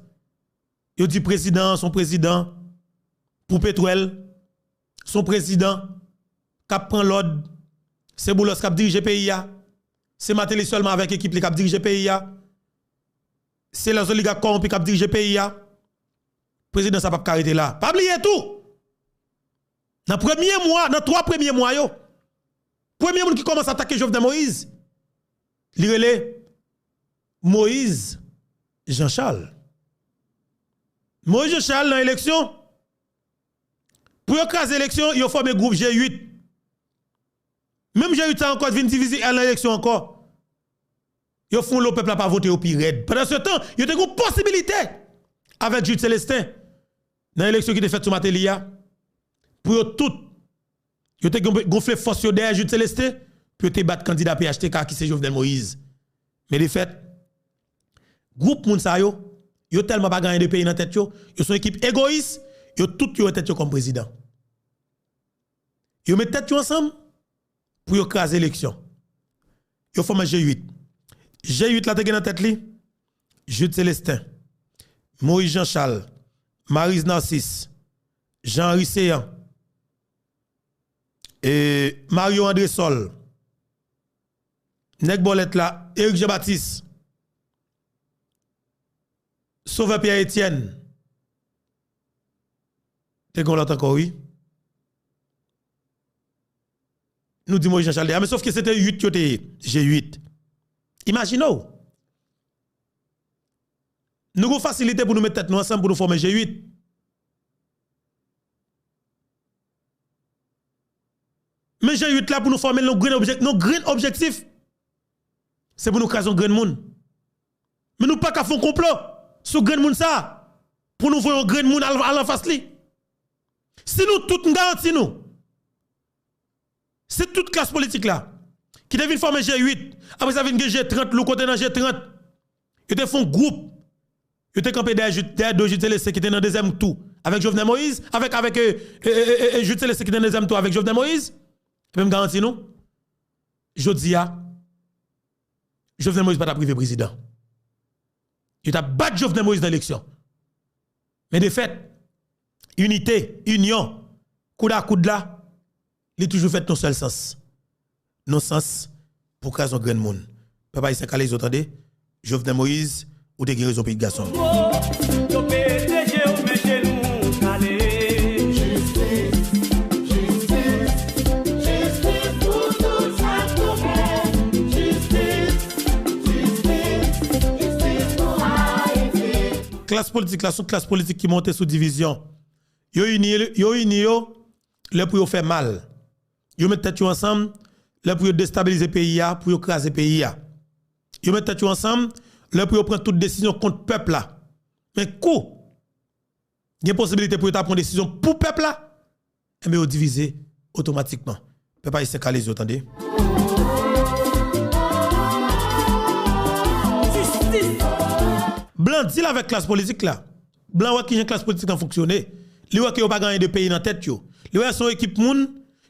Yo di prezidan an se yon prezidan pou petwèl, se yon prezidan k ap pran lòd, se Boulos k ap dirije peyi a, se Martelly sèlman avèk ekip li k ap dirije peyi a, se lèzoligak kòwonpi k ap dirije peyi a. Prezidan sa p ap ka rete la. Pa bliye tou, nan premye mwa, nan twa premye mwa yo, premye moun ki kòmanse atake Jovenel Moïse, li rele Moïse Jean Charles. Moïse Jean Charles nan eleksyon, pou yo kraze eleksyon, yo fòme gwoup G uit. Menm G uit sa ankò vin divize al nan eleksyon ankò. Yo fè yon lo pèp la pa vote yo pi rèd. Pandansetan, yo te gen posibilite avèk Jude Célestin nan eleksyon ki te fèt sou Martelly a, pou yo tout, yo te gon-, gonfle fòs yo dèyè Jude Célestin, pou yo te bat kandida P H T K ki se Jovenel Moïse. Men de fèt, gwoup moun sa yo, yo tèlman pa gen anyen de peyi nan tèt yo, yo se yon ekip egoyis, yo tout yo wè tèt yo kòm prezidan. Yo met tèt yo ansanm pou yo kraze eleksyon. Yo fòme G uit. G uit la te gen nan tèt li Jude Célestin, Moïse Jean Charles, Maryse Narcisse, Jean Henry Céant, e Mario André Sol, nèg bòlèt la, Éric Jean Baptiste, Sauveur Pierre Etienne, te gen lòt ankò, wi. Nou di Moïse Jean Charles deja, men sòf ke se te uit yo te ye, G uit. Imajine w. Nou gen fasilite pou nou met tèt nou ansanm pou nou fòme G uit. Men G uit la pou nou fòme l, nou grenn objek-, nou grenn objektif, se pou nou kraze yon grenn moun. Men nou pa ka fè yon konplo sou grenn moun sa a, pou nou voye yon grenn moun al, al anfas li. Si nou tout, m garanti nou, si tout klas politik la, ki te vin fòme G uit, apre sa vin gen G trant, Louko te nan G trant, yo te fè yon gwoup, yo te kanpe dèyè Jude, dèyè do Jude Célestin ki te nan dezyèm tou avèk Jovenel Moïse, avèk, avèk, e, e, e, e, e, Jude Célestin ki te nan dezyèm tou avèk Jovenel Moïse, ebyen m garanti nou, jodi a, Jovenel Moïse pa t ap rive prezidan. Yo t ap bat Jovenel Moïse nan eleksyon. Men de fèt, inite, inyon, koud a koud la, li toujou fèt nan sèl sans. Nan sans pou kraze yon grenn moun. Pèp ayisyen kale zye w tande. Jovenel Moïse, ou te gen rezon pitit gason m. Yo pete je w men jenou kale. Jistis, jistis, jistis pou tout sa k koupab. Jistis, jistis, jistis pou Ayiti. Klas politik la, se yon klas politik ki monte sou divizyon. Yo ini, yo ini yo lè pou yo fè mal. Yo met tèt yo ansanm lè pou yo destabilize peyi a, pou yo kraze peyi a. Yo met tèt yo ansanm lè pou yo pran tout desizyon kont pèp la. Men kou gen posibilite pou yo ta pran desizyon pou pèp la, enben yo divize otomatikman. Pèp ayisyen kale zye w tande. Jistis! Blan deal avèk klas politik la. Blan wè kijan klas politik lan fonksyone. Li wè ke yo pa gen anyen de peyi nan tèt yo. Li wè se yon ekip moun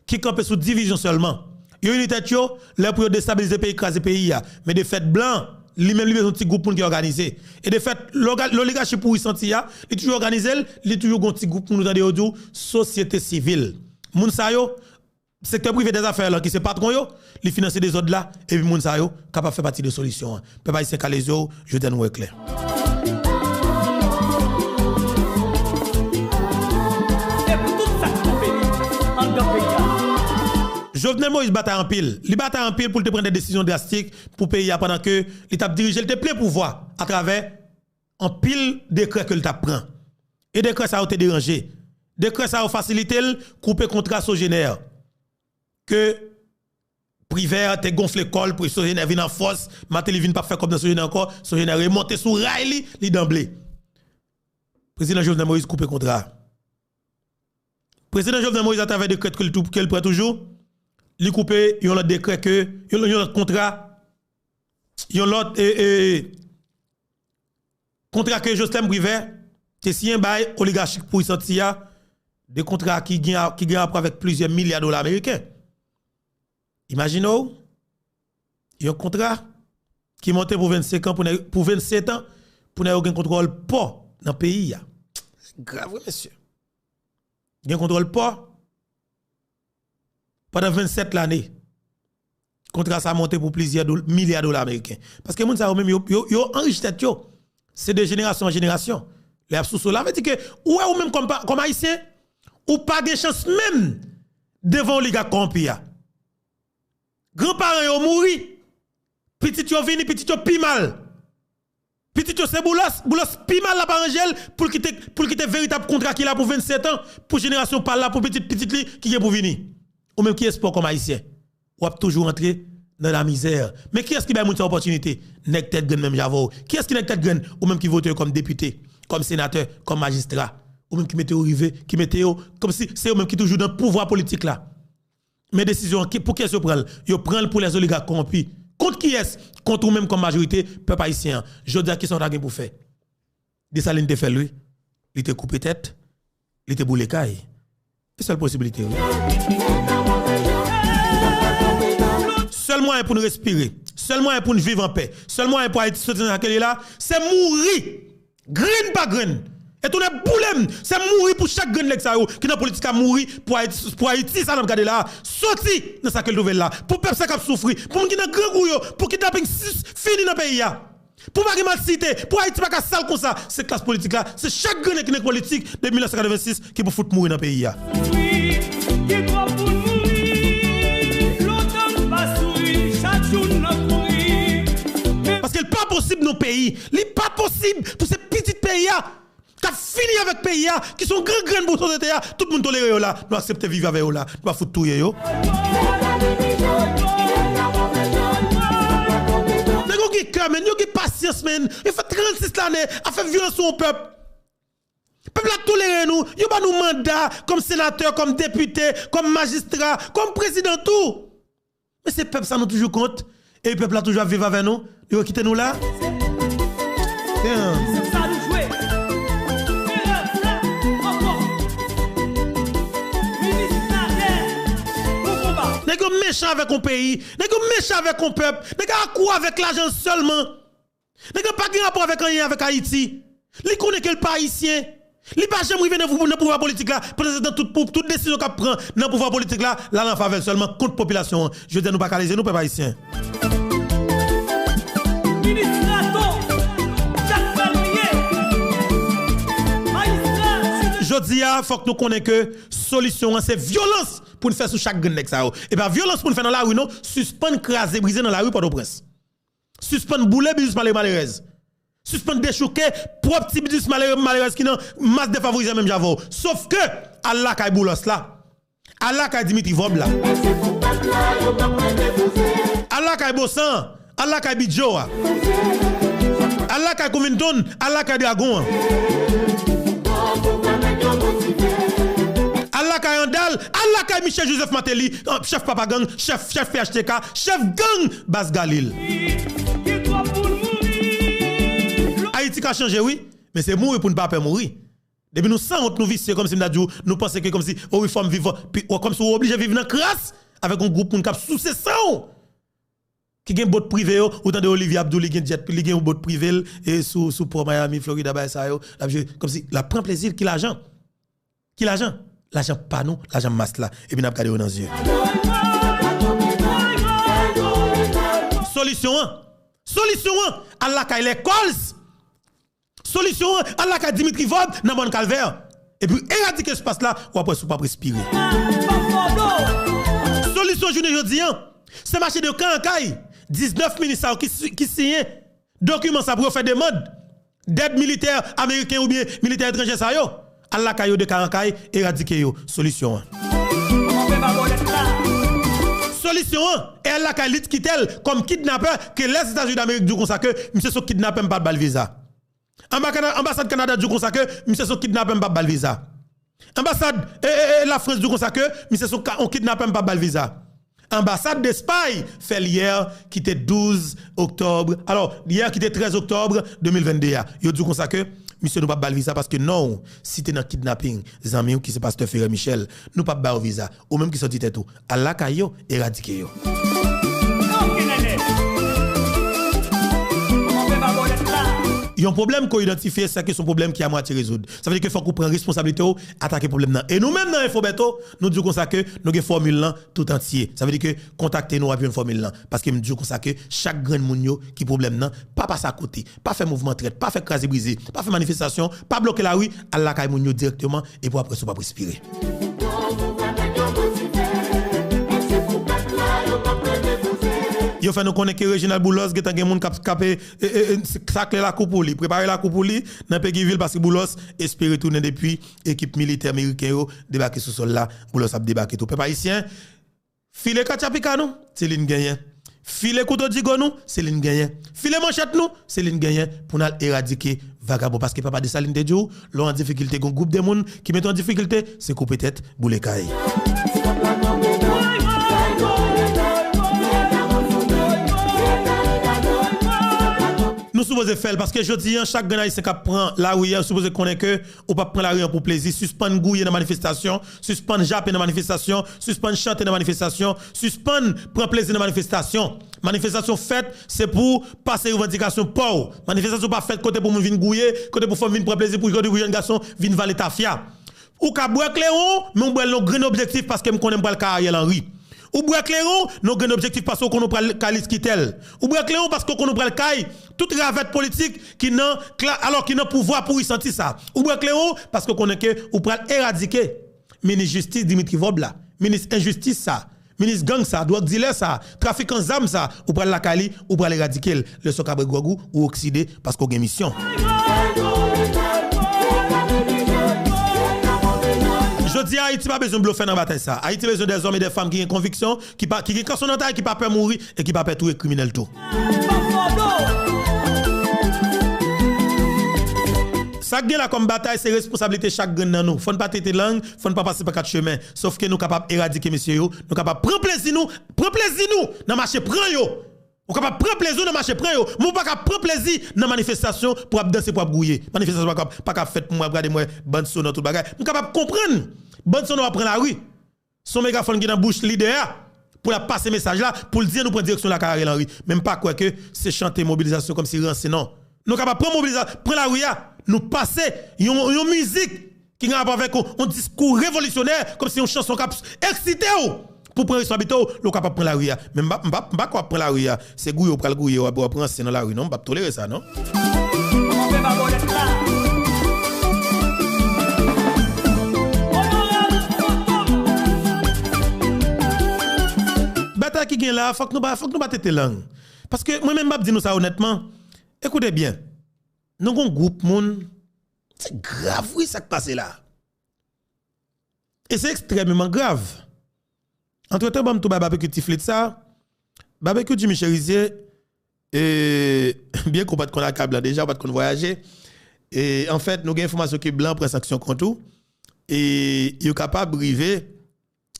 ki kanpe sou divizyon sèlman. Yo ini tèt yo lè pou yo destabilize peyi, kraze peyi a. Men defèt blan, li menm li bezwen yon ti gwoup moun ki òganize. E defèt, loga-, loligachi pouri santi a, li toujou òganize l, li toujou gen yon ti gwoup moun, ou tande yo di w, sosyete sivil. Moun sa yo, sektè prive dèzafè lan ki se patwon yo, li finanse dezòd la, epi moun sa yo kapab fè pati de solisyon an. Pèp ayisyen kale zye w, jodi a nou wè klè. E pou tout sa k nan peyi, anndan peyi a. Jovenel Moïse batay anpil. Li batay anpil pou l te pran de desizyon drastik pou peyi a pandan ke li t ap dirije, li te plen pouvwa atravè anpil dekrè ke l t ap pran. E dekrè sa yo te deranje. Dekrè sa yo fasilite l koupe kontra Sogener. Ke Privert te gonfle kò l pou Sogener vin an fòs, Martelly vin p ap fè kòb nan Sogener ankò, Sogener remonte sou ray li, li danble. Prezidan Jovenel Moïse koupe kontra. Prezidan Jovenel Moïse, atravè dekrè ke l tou-, ke l pran toujou, li koupe yon lòt dekrè ke, yon, yon lòt kontra, yon lòt, e, e, kontra ke Joslèm Privert te siyen bay oligachi pouri santi a, de kontra ki gen a, ki gen rapò avèk plizyè milya dola ameriken. Imajine w, yon kontra ki monte pou vennsenk an, pou nèg, pou vennsentan, pou nèg yo gen kontwòl pò nan peyi a. Se grav, wi, mesye. Gen kontwòl pò pandan vennsèt lane. Kontra sa monte pou plizyè dol-, milya dola ameriken. Paske moun sa yo menm, yo, yo, yo anrichi tèt yo. Se de jenerasyon an jenerasyon. Lè y ap souse w la, vle di ke ou wè ou menm kòm pa, kòm ayisyen, ou pa gen chans menm devan oligak kòwonpi a. Granparan yo mouri, pitit yo vini, pitit yo pi mal. Pitit yo se Boulos, Boulos pi mal l ap aranje l pou l kite, pou l kite veritab kontra ki la pou vennsèt an, pou jenerasyon pa l la, pou pitit pitit li ki gen pou vini. Ou menm ki espwa w kòm ayisyen, w ap toujou rantre nan lamizè. Men kiyès ki bay moun sa opòtinite? Nèg tèt grenn menm jan avè w. Kiyès ki nèg tèt grenn? Ou menm ki vote yo kòm depite, kòm senatè, kòm majistra. Ou menm ki mete yo rive, ki mete yo, kòmsi se yo menm ki toujou nan pouvwa politik la. Men desizyon an, ki, pou kiyès yo pran l? Yo pran l pou lèzoligak kowonpi. Kont kiyès? Kont ou menm kòm majorite pèp ayisyen an. Jodi a, kisa w ta gen pou fè? Desalin te fè l, wi. Li te koupe tèt, li te boule kay. Se sèl posibilite, wi. Sèl mwayen pou n respire, sèl mwayen pou n viv anpè, sèl mwayen pou Ayiti soti nan sa ke l ye la, se mouri. Grenn pa grenn. E tounen boule m, se mouri pou chak grenn nèg sa yo ki nan politik la, mouri pou Ayiti, pou Ayiti sa n ap gade la a soti nan sa ke l twouve l la. Pou pèp sa k ap soufri, pou moun ki nan grangou yo, pou kidnaping sis fini nan peyi a. Pou pa gen malsite, pou Ayiti pa ka sal konsa, se klas politik la, se chak grenn nèg ki nan politik depi mil nèf san katrevensis ki pou fout mouri nan peyi a. Soufri, gen twòp moun mouri, lontan n pa souri, chak jou n nan kouri. Men paske l pa posib nan peyi, li pa posib pou se pitit peyi a k ap fini avèk peyi a, ki se yon gran grenn pou sosyete a, tout moun tolere yo la, nou aksepte viv avè yo la, nou pa fout touye yo. Nèg yo gen kè, men, yo gen pasyans, men, yo fè trannsis lane ap fè vyolans sou yon pèp. Pèp la tolere nou, yo ban nou manda kòm senatè, kòm depite, kòm majistra, kòm prezidan tou. Men se pèp sa nou toujou kont, e pèp la toujou ap viv avè nou, yo kite nou la. Damn. Se sa nou jwe. Erè, frè, ankò. Minis Nader, bon konba. Nèg yo mechan avèk yon peyi, nèg yo mechan avèk yon pèp, nèg yo akou avèk lajan sèlman. Nèg la pa gen rapò avèk anyen avèk Ayiti. Li konnen ke l pa ayisyen. Li pa janm rive nan pou-, nan pouvwa politik la. Pandan se tan, tout, pou, tout desizyon k ap pran nan pouvwa politik la, l al an favè l sèlman kont popilasyon an. Jodi a, nou pa kale je nou, pèp ayisyen. Minis Rato, sa k fè l ye? Majistra, jodi a, fòk nou konnen ke solisyon an se vyolans pou n fè sou chak grenn nèg sa yo. E pa vyolans pou n fè nan lari, non. Sispann kraze brize nan lari Pòtoprens. Sispann boule biznis malere malerèz. Sispann dechouke pwòp ti biznis malere malerèz ki nan mas defavorize menm jan avè w. Sof ke, al lakay Boulos la. Al lakay Dimitri Vòb la. Al lakay Bosan. Al lakay Bidjo a. Al lakay Covington. Al lakay Dragon an. Al lakay Andal. Al lakay Michel Joseph Martelly. Chèf papa gang. Chèf, chèf P H T K. Chèf gang Baz Galil. Ayiti ka chanje, wi. Men se mouri pou n pa pè mouri. Depi nou sanwont, nou visye, kòmsi m ta di w, nou panse ke kòmsi, o wi, fò m viv, pi, w, kòmsi w oblije viv nan kras avèk yon gwoup moun k ap souse san w, ki gen bòt prive yo, ou tande Olivier ap di w li gen jet, li gen yon bòt prive l, e sou, sou pò Miami, Florida, bagay sa yo, l ap jwe, kòmsi, l ap pran plezi l, ki lajan? Ki lajan? Lajan pa nou, lajan mas la, epi n ap gade yo nan zye. Solisyon an, solisyon an, al lakay Lèkòls. Solisyon an, al lakay Dimitri Vòb nan Mòn Kalvè. Epi eradike espas la, w ap wè si w p ap respire. Solisyon jounen jodi an, se mache de kay an kay. Diznèf minis sa yo ki si-, ki siyen dokiman sa pou yo fè demann dèd militè ameriken oubyen militè etranje sa yo. Al lakay yo de kay an kay, eradike yo. Solisyon an. Solisyon an, e al lakay Lit Kitel kòm kidnapè ke Lèzetazini Damerik di w konsa ke misye se yon kidnapè, m pa ba l viza. Anba Kana-, anbasad Kanada di w konsa ke misye se yon kidnapè, m p ap ba l viza. Anbasad, e, e, e, Lafrans di w konsa ke misye se yon ka-, yon kidnapè, m p ap ba l viza. Anbasad Despay fè l yè ki te douz oktòb, alò, yè ki te trèz oktòb de mil vennde a. Yo di w konsa ke misye nou p ap ba l viza paske non w site nan kidnaping zanmi w ki se pastè Ferre Michel. Nou p ap ba w viza. Ou menm ki sòti tèt ou, al lakay yo, eradike yo. Yon pwoblèm ke w idantifye, se ke se yon pwoblèm ki a mwatye rezoud. Sa vle di ke fòk ou pran responsablite w, atake pwoblèm nan. E nou menm nan Info Bertho, nou di w konsa ke nou gen fòmil lan tout antye. Sa vle di ke kontakte nou, w ap jwenn fòmil lan. Paske m di w konsa ke chak grenn moun yo ki pwoblèm nan, pa pase akote, pa fè mouvman trèt, pa fè kraze brize, pa fè manifestasyon, pa bloke lari, al lakay moun yo dirèkteman, epi w ap wè si w p ap respire. Yo fè nou konnen ke Reginald Boulos gentan gen moun k ap, k ap, e, e, e, sakle lakou pou li, prepare lakou pou li nan Peguy Ville, paske Boulos espere tounen depi ekip militè meriken yo debake sou sòl la, Boulos ap debake tou. Pèp ayisyen, file katchapika nou, se li n genyen. File kouto digo nou, se li n genyen. File manchèt nou, se li n genyen pou n al eradike vagabon. Paske Papa Desalin te di w, lè w an difikilte, gen yon gwoup de moun ki mete w an difikilte, se koupe tèt, boule kay. Nou sipoze fè l, paske jodi a, chak grenn ayisyen k ap pran lari a, sipoze konnen ke ou p ap pran lari a pou plezi. Sispann gouye nan manifestasyon, sispann jape nan manifestasyon, sispann chante nan manifestasyon, sispann pran plezi nan manifestasyon. Manifestasyon fèt, se pou pase revandikasyon pa w. Manifestasyon pa fèt kote pou moun vin gouye, kote pou fanm vin pran plezi, pou, kote pou jèn gason vin vale tafya. Ou ka bwè klewon, men ou bwè l nan yon grenn objektif paske m konnen m pral kay Ariel Henry. Ou bwè klewon nan yon grenn objektif paske ou konnen w pral kay Lit Kitel. Ou bwè klewon paske ou konnen w pral kay tout ravèt politik ki nan kla-, alò ki nan pouvwa pourisanti sa. Ou bwè klewon paske ou konnen ke ou pral eradike minis jistis Dimitri Vòb la, minis enjistis sa, minis gang sa, dwòg dilè sa, trafikan zam sa, ou pral lakay li, ou pral eradike l. Lè w ka bwè gwòg ou, ou okside, paske w gen misyon. Jodi a, Ayiti pa bezwen blofè nan batay sa. Ayiti bezwen dèzòm e dèfanm ki gen konviksyon, ki pa, ki gen kanson nan tay, ki pa pè mouri e ki pa pè touye kriminèl tou. Sa k gen la kòm batay, se responsablite chak grenn nan nou. Fò n pa tete lang, fò n pa pase pa kat chemen. Sòf ke nou kapab eradike mesye yo, nou kapab pran plezi nou, pran plezi nou nan mache pran yo. Ou kapab pran plezi w nan mache pran yo, men ou pa ka pran plezi nan manifestasyon pou w ap danse, pou w ap gouye. Manifestasyon pa ka, pa ka fèt pou mwen ap gade mwen bann sonò tout bagay. M kapab konprann bann sonò ap pran lari. Se yon megafòn ki nan bouch lidè a pou l ap pase mesaj la, pou l di an nou pran direksyon lakay Ariel Henry. Men m pa kwè ke se chante mobilizasyon kòmsi ranse non. Nou kapab pran mobiliza-, pran lari a, nou pase yon, yon mizik ki gen rapò avèk yon, yon diskou revolisyonè, kòmsi yon chanson k ap eksite w pou pran responsabilite w, lè w kapab pran lari a. Men m pa, m pa, m pa kwè w ap pran lari a. Se gouye w pral gouye, w ap, w ap ranse nan lari, non. M p ap tolere sa, non. Batay ki gen la, fòk nou pa, fòk nou pa tete lang. Paske mwen menm m ap di nou sa onètman. Ekoute byen. Nou gon gwoup moun, se grav wi sa k pase la. E se ekstrèmeman grav. Antretan, ban m tou bay Babekyou ti flit sa. Babekyou Jimmy Cherizier, e, byen ke w pa t konn aka blan deja, w pa t konn vwayaje. E, anfèt, nou gen enfòmasyon ke blan pran sanksyon kont ou. E yo kapab rive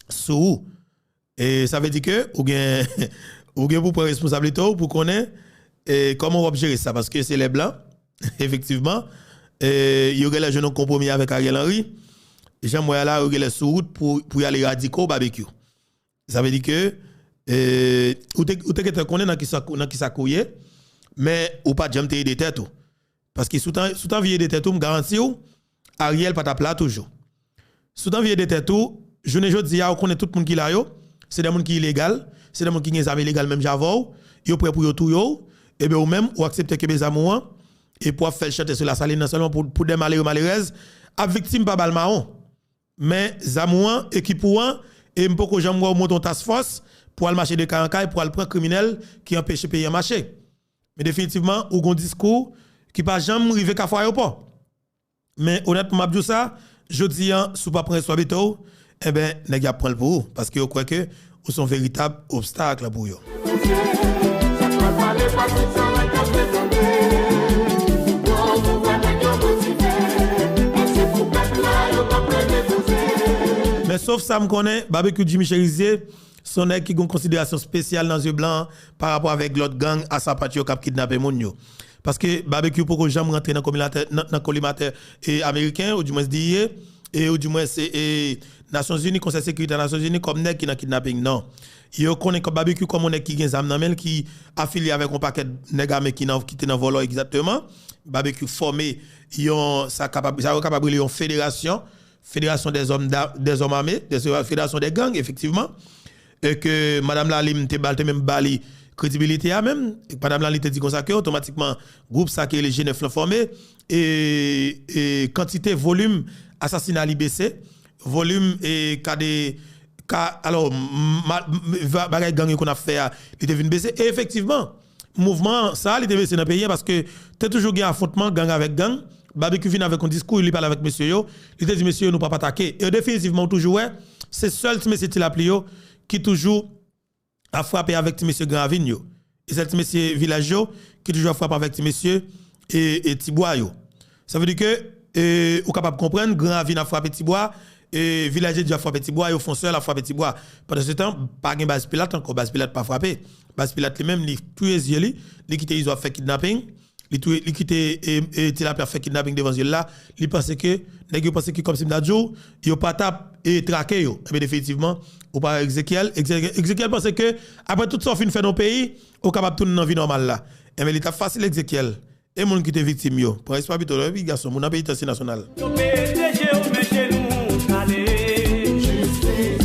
sou ou. E sa vle di ke ou gen, ou gen pou pran responsablite w, pou konnen, e, kòman w ap jere sa, paske se lè blan, efektivman, e, yo genlè jwenn yon konpwomi avèk Ariel Henry. Jan m wè a la, yo genlè sou wout pou, pou y ale radiko Babekyou. Sa vle di ke, e, ou te, ou te gentan konnen nan kisa, nan kisa ke w ye, men ou pa t janm te ede tèt ou. Paske si w t an, si w t anvi ede tèt ou, m garanti w, Ariel pa t ap la toujou. Si w t anvi ede tèt ou, jounen jodi a, ou konnen tout moun ki la yo, se de moun ki ilegal, se de moun ki gen zam ilegal menm jan avè w, yo prè pou yo touye w, ebyen ou menm, ou aksepte kenbe zam ou an, epi w ap fè l chante sou Lasalin nan sèlman pou, pou de malere, malerèz, ap viktim pa bal mawon. Men zam ou an, ekip ou an, e m poko janm wè w monte yon task force pou al mache de kay an kay, pou al pran kriminèl ki anpeche peyi an mache. Men definitivman, ou gon diskou ki pa janm rive Kafou Ayewopò. Men onètman, m ap di w sa, jodi a, si w pa pran responsabilite w, enben, nèg y ap pran l pou ou, paske yo kwè ke ou se yon veritab obstak pou yo. Men sof sa m konnen, Babekyou Jimmy Cherizier, se yon nèg ki gen yon konsiderasyon espesyal nan zye blan pa rapò avèk lòt gang a sapat yo k ap kidnape moun yo. Paske Babekyou poko janm rantre nan komilatè, nan, nan kolimatè, e, ameriken, oudimwens D E A, e, oudimwens, e, e, Nasyonzini, Konsèy Sekirite a Nasyonzini, kòm nèg ki nan kidnaping, non. Yo konnen kòm Babekyou kòm yon nèg ki gen zam nan men l, ki afilye avèk yon pakèt nèg ame ki nan, ki te nan vòlò egzakteman. Babekyou fòme yon, sa kapab, sa yo kapab rele yon federasyon, Fédération des hommes d'ar-, des hommes armés, des, Fédération des gangs, efektivman. E ke Madanm Lalim te ba l, te menm ba li kredibilite a menm. E Madanm Lalim te di konsa ke otomatikman gwoup sa ki rele G nèf lan fòme, e, e kantite, volim asasina li bese, volim, e ka de, ka, alò, m-, ma-, m-, va-, bagay gang yo konn ap fè a, li te vin bese. E efektivman, mouvman sa a, li te bese nan peyi a paske te toujou gen afwontman gang avèk gang. Babekyou vin avèk yon diskou, li pale avèk mesye yo, li te di mesye yo, nou p ap atake. E definitivman, ou toujou wè, se sèl ti mesye Ti Lapli yo ki toujou ap frape avèk ti mesye Gran Ravin yo. E sèl ti mesye vilaj yo ki toujou ap frape avèk ti mesye e, e Tibwa yo. Sa vle di ke, e, ou kapab konprann, Gran Ravin ap frape Tibwa, e, Vilaj de Dye ap frape Tibwa, yo fè yon sèl ap frape Tibwa. Pandan se tan, pa gen Baz Pilat ankò, Baz Pilat pa frape. Baz Pilat li menm, li touye zye li, li kite Izo ap fè kidnaping, li touye, li kite, e, e, Ti Lapli ap fè kidnaping devan zye l la, li panse ke, nèg yo panse ke kòmsi m ta di w, yo pa t ap, e, trake yo. Enben definitivman, ou pa wè Ezekyèl, Ezekyèl, Ezekyèl panse ke, apre tout sa w fin fè nan yon peyi, ou kapab tounen nan vi nòmal la. Enben li t ap fasil Ezekyèl. E moun ki te viktim yo, pran responsabilite w, epi gason, moun nan penitansye nasyonal. Yo pete je w, men jenou kale. Jistis,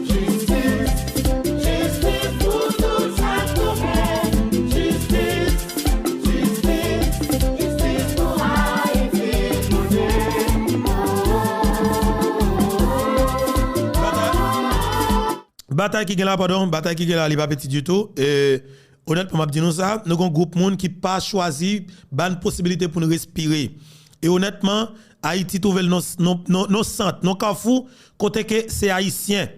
jistis, jistis pou tout sa k koupab. Jistis, jistis, jistis pou Ayiti, Bondye. Batay ki gen la, padon, batay ki gen la, li pa piti ditou. E, onètman, m ap di nou sa, nou gon gwoup moun ki pa chwazi ba n posibilite pou n respire. E onètman, Ayiti twouve l nan, nan, nan, nan sant, nan kafou, kote ke se Ayisyen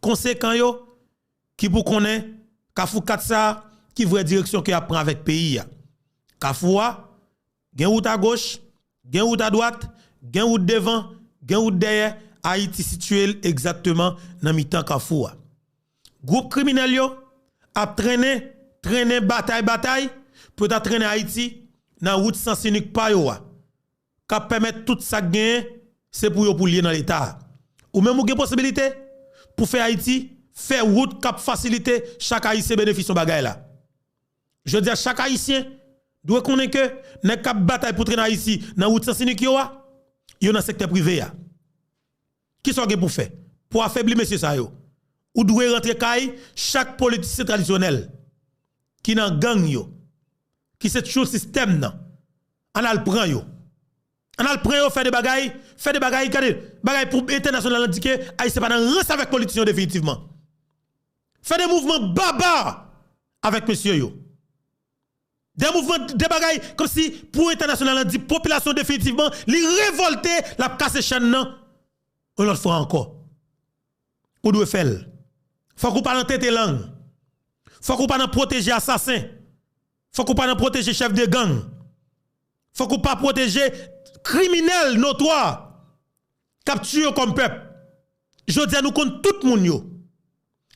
konsekan yo ki pou konnen Kafou kat sa, ki vrè direksyon ke y ap pran avèk peyi a. Kafou a, gen wout agoch, gen wout adwat, gen wout devan, gen wout dèyè, Ayiti sitiye l egzakteman nan mitan kafou a. Gwoup kriminèl yo ap trennen, trennen batay, batay, pou yo ta trennen Ayiti nan wout sans inik pa yo a, k ap pèmèt tout sa k genyen, se pou yo pou l ye nan Leta a. Ou menm ou gen posibilite pou fè Ayiti fè wout k ap fasilite chak Ayisyen benefisye yon bagay la. Jodi a, chak Ayisyen dwe konnen ke nèg k ap batay pou trennen Ayiti nan wout sans inik yo a, yo nan sektè prive a. Kisa w gen pou fè? Pou afebli mesye sa yo, ou dwe rantre kay chak politisyen tradisyonèl ki nan gang yo, ki se tchoul sistèm nan. Ann al pran yo. Ann al pran yo, fè de bagay, fè de bagay, gade, bagay pou entènasyonal lan di ke Ayisyen pa nan rans avèk politisyen yo definitivman. Fè de mouvman baba avèk mesye yo. De mouvman, de bagay kòmsi pou entènasyonal lan di popilasyon definitivman, li revòlte, l ap kase chèn nan yon lòt fwa ankò. Ou dwe fè l. Fòk ou pa nan tete lang. Fòk ou pa nan pwoteje asasen. Fòk ou pa nan pwoteje chèf de gang. Fòk ou pa pwoteje kriminèl notwa k ap tiye yo kòm pèp. Jodi a, nou konn tout moun yo.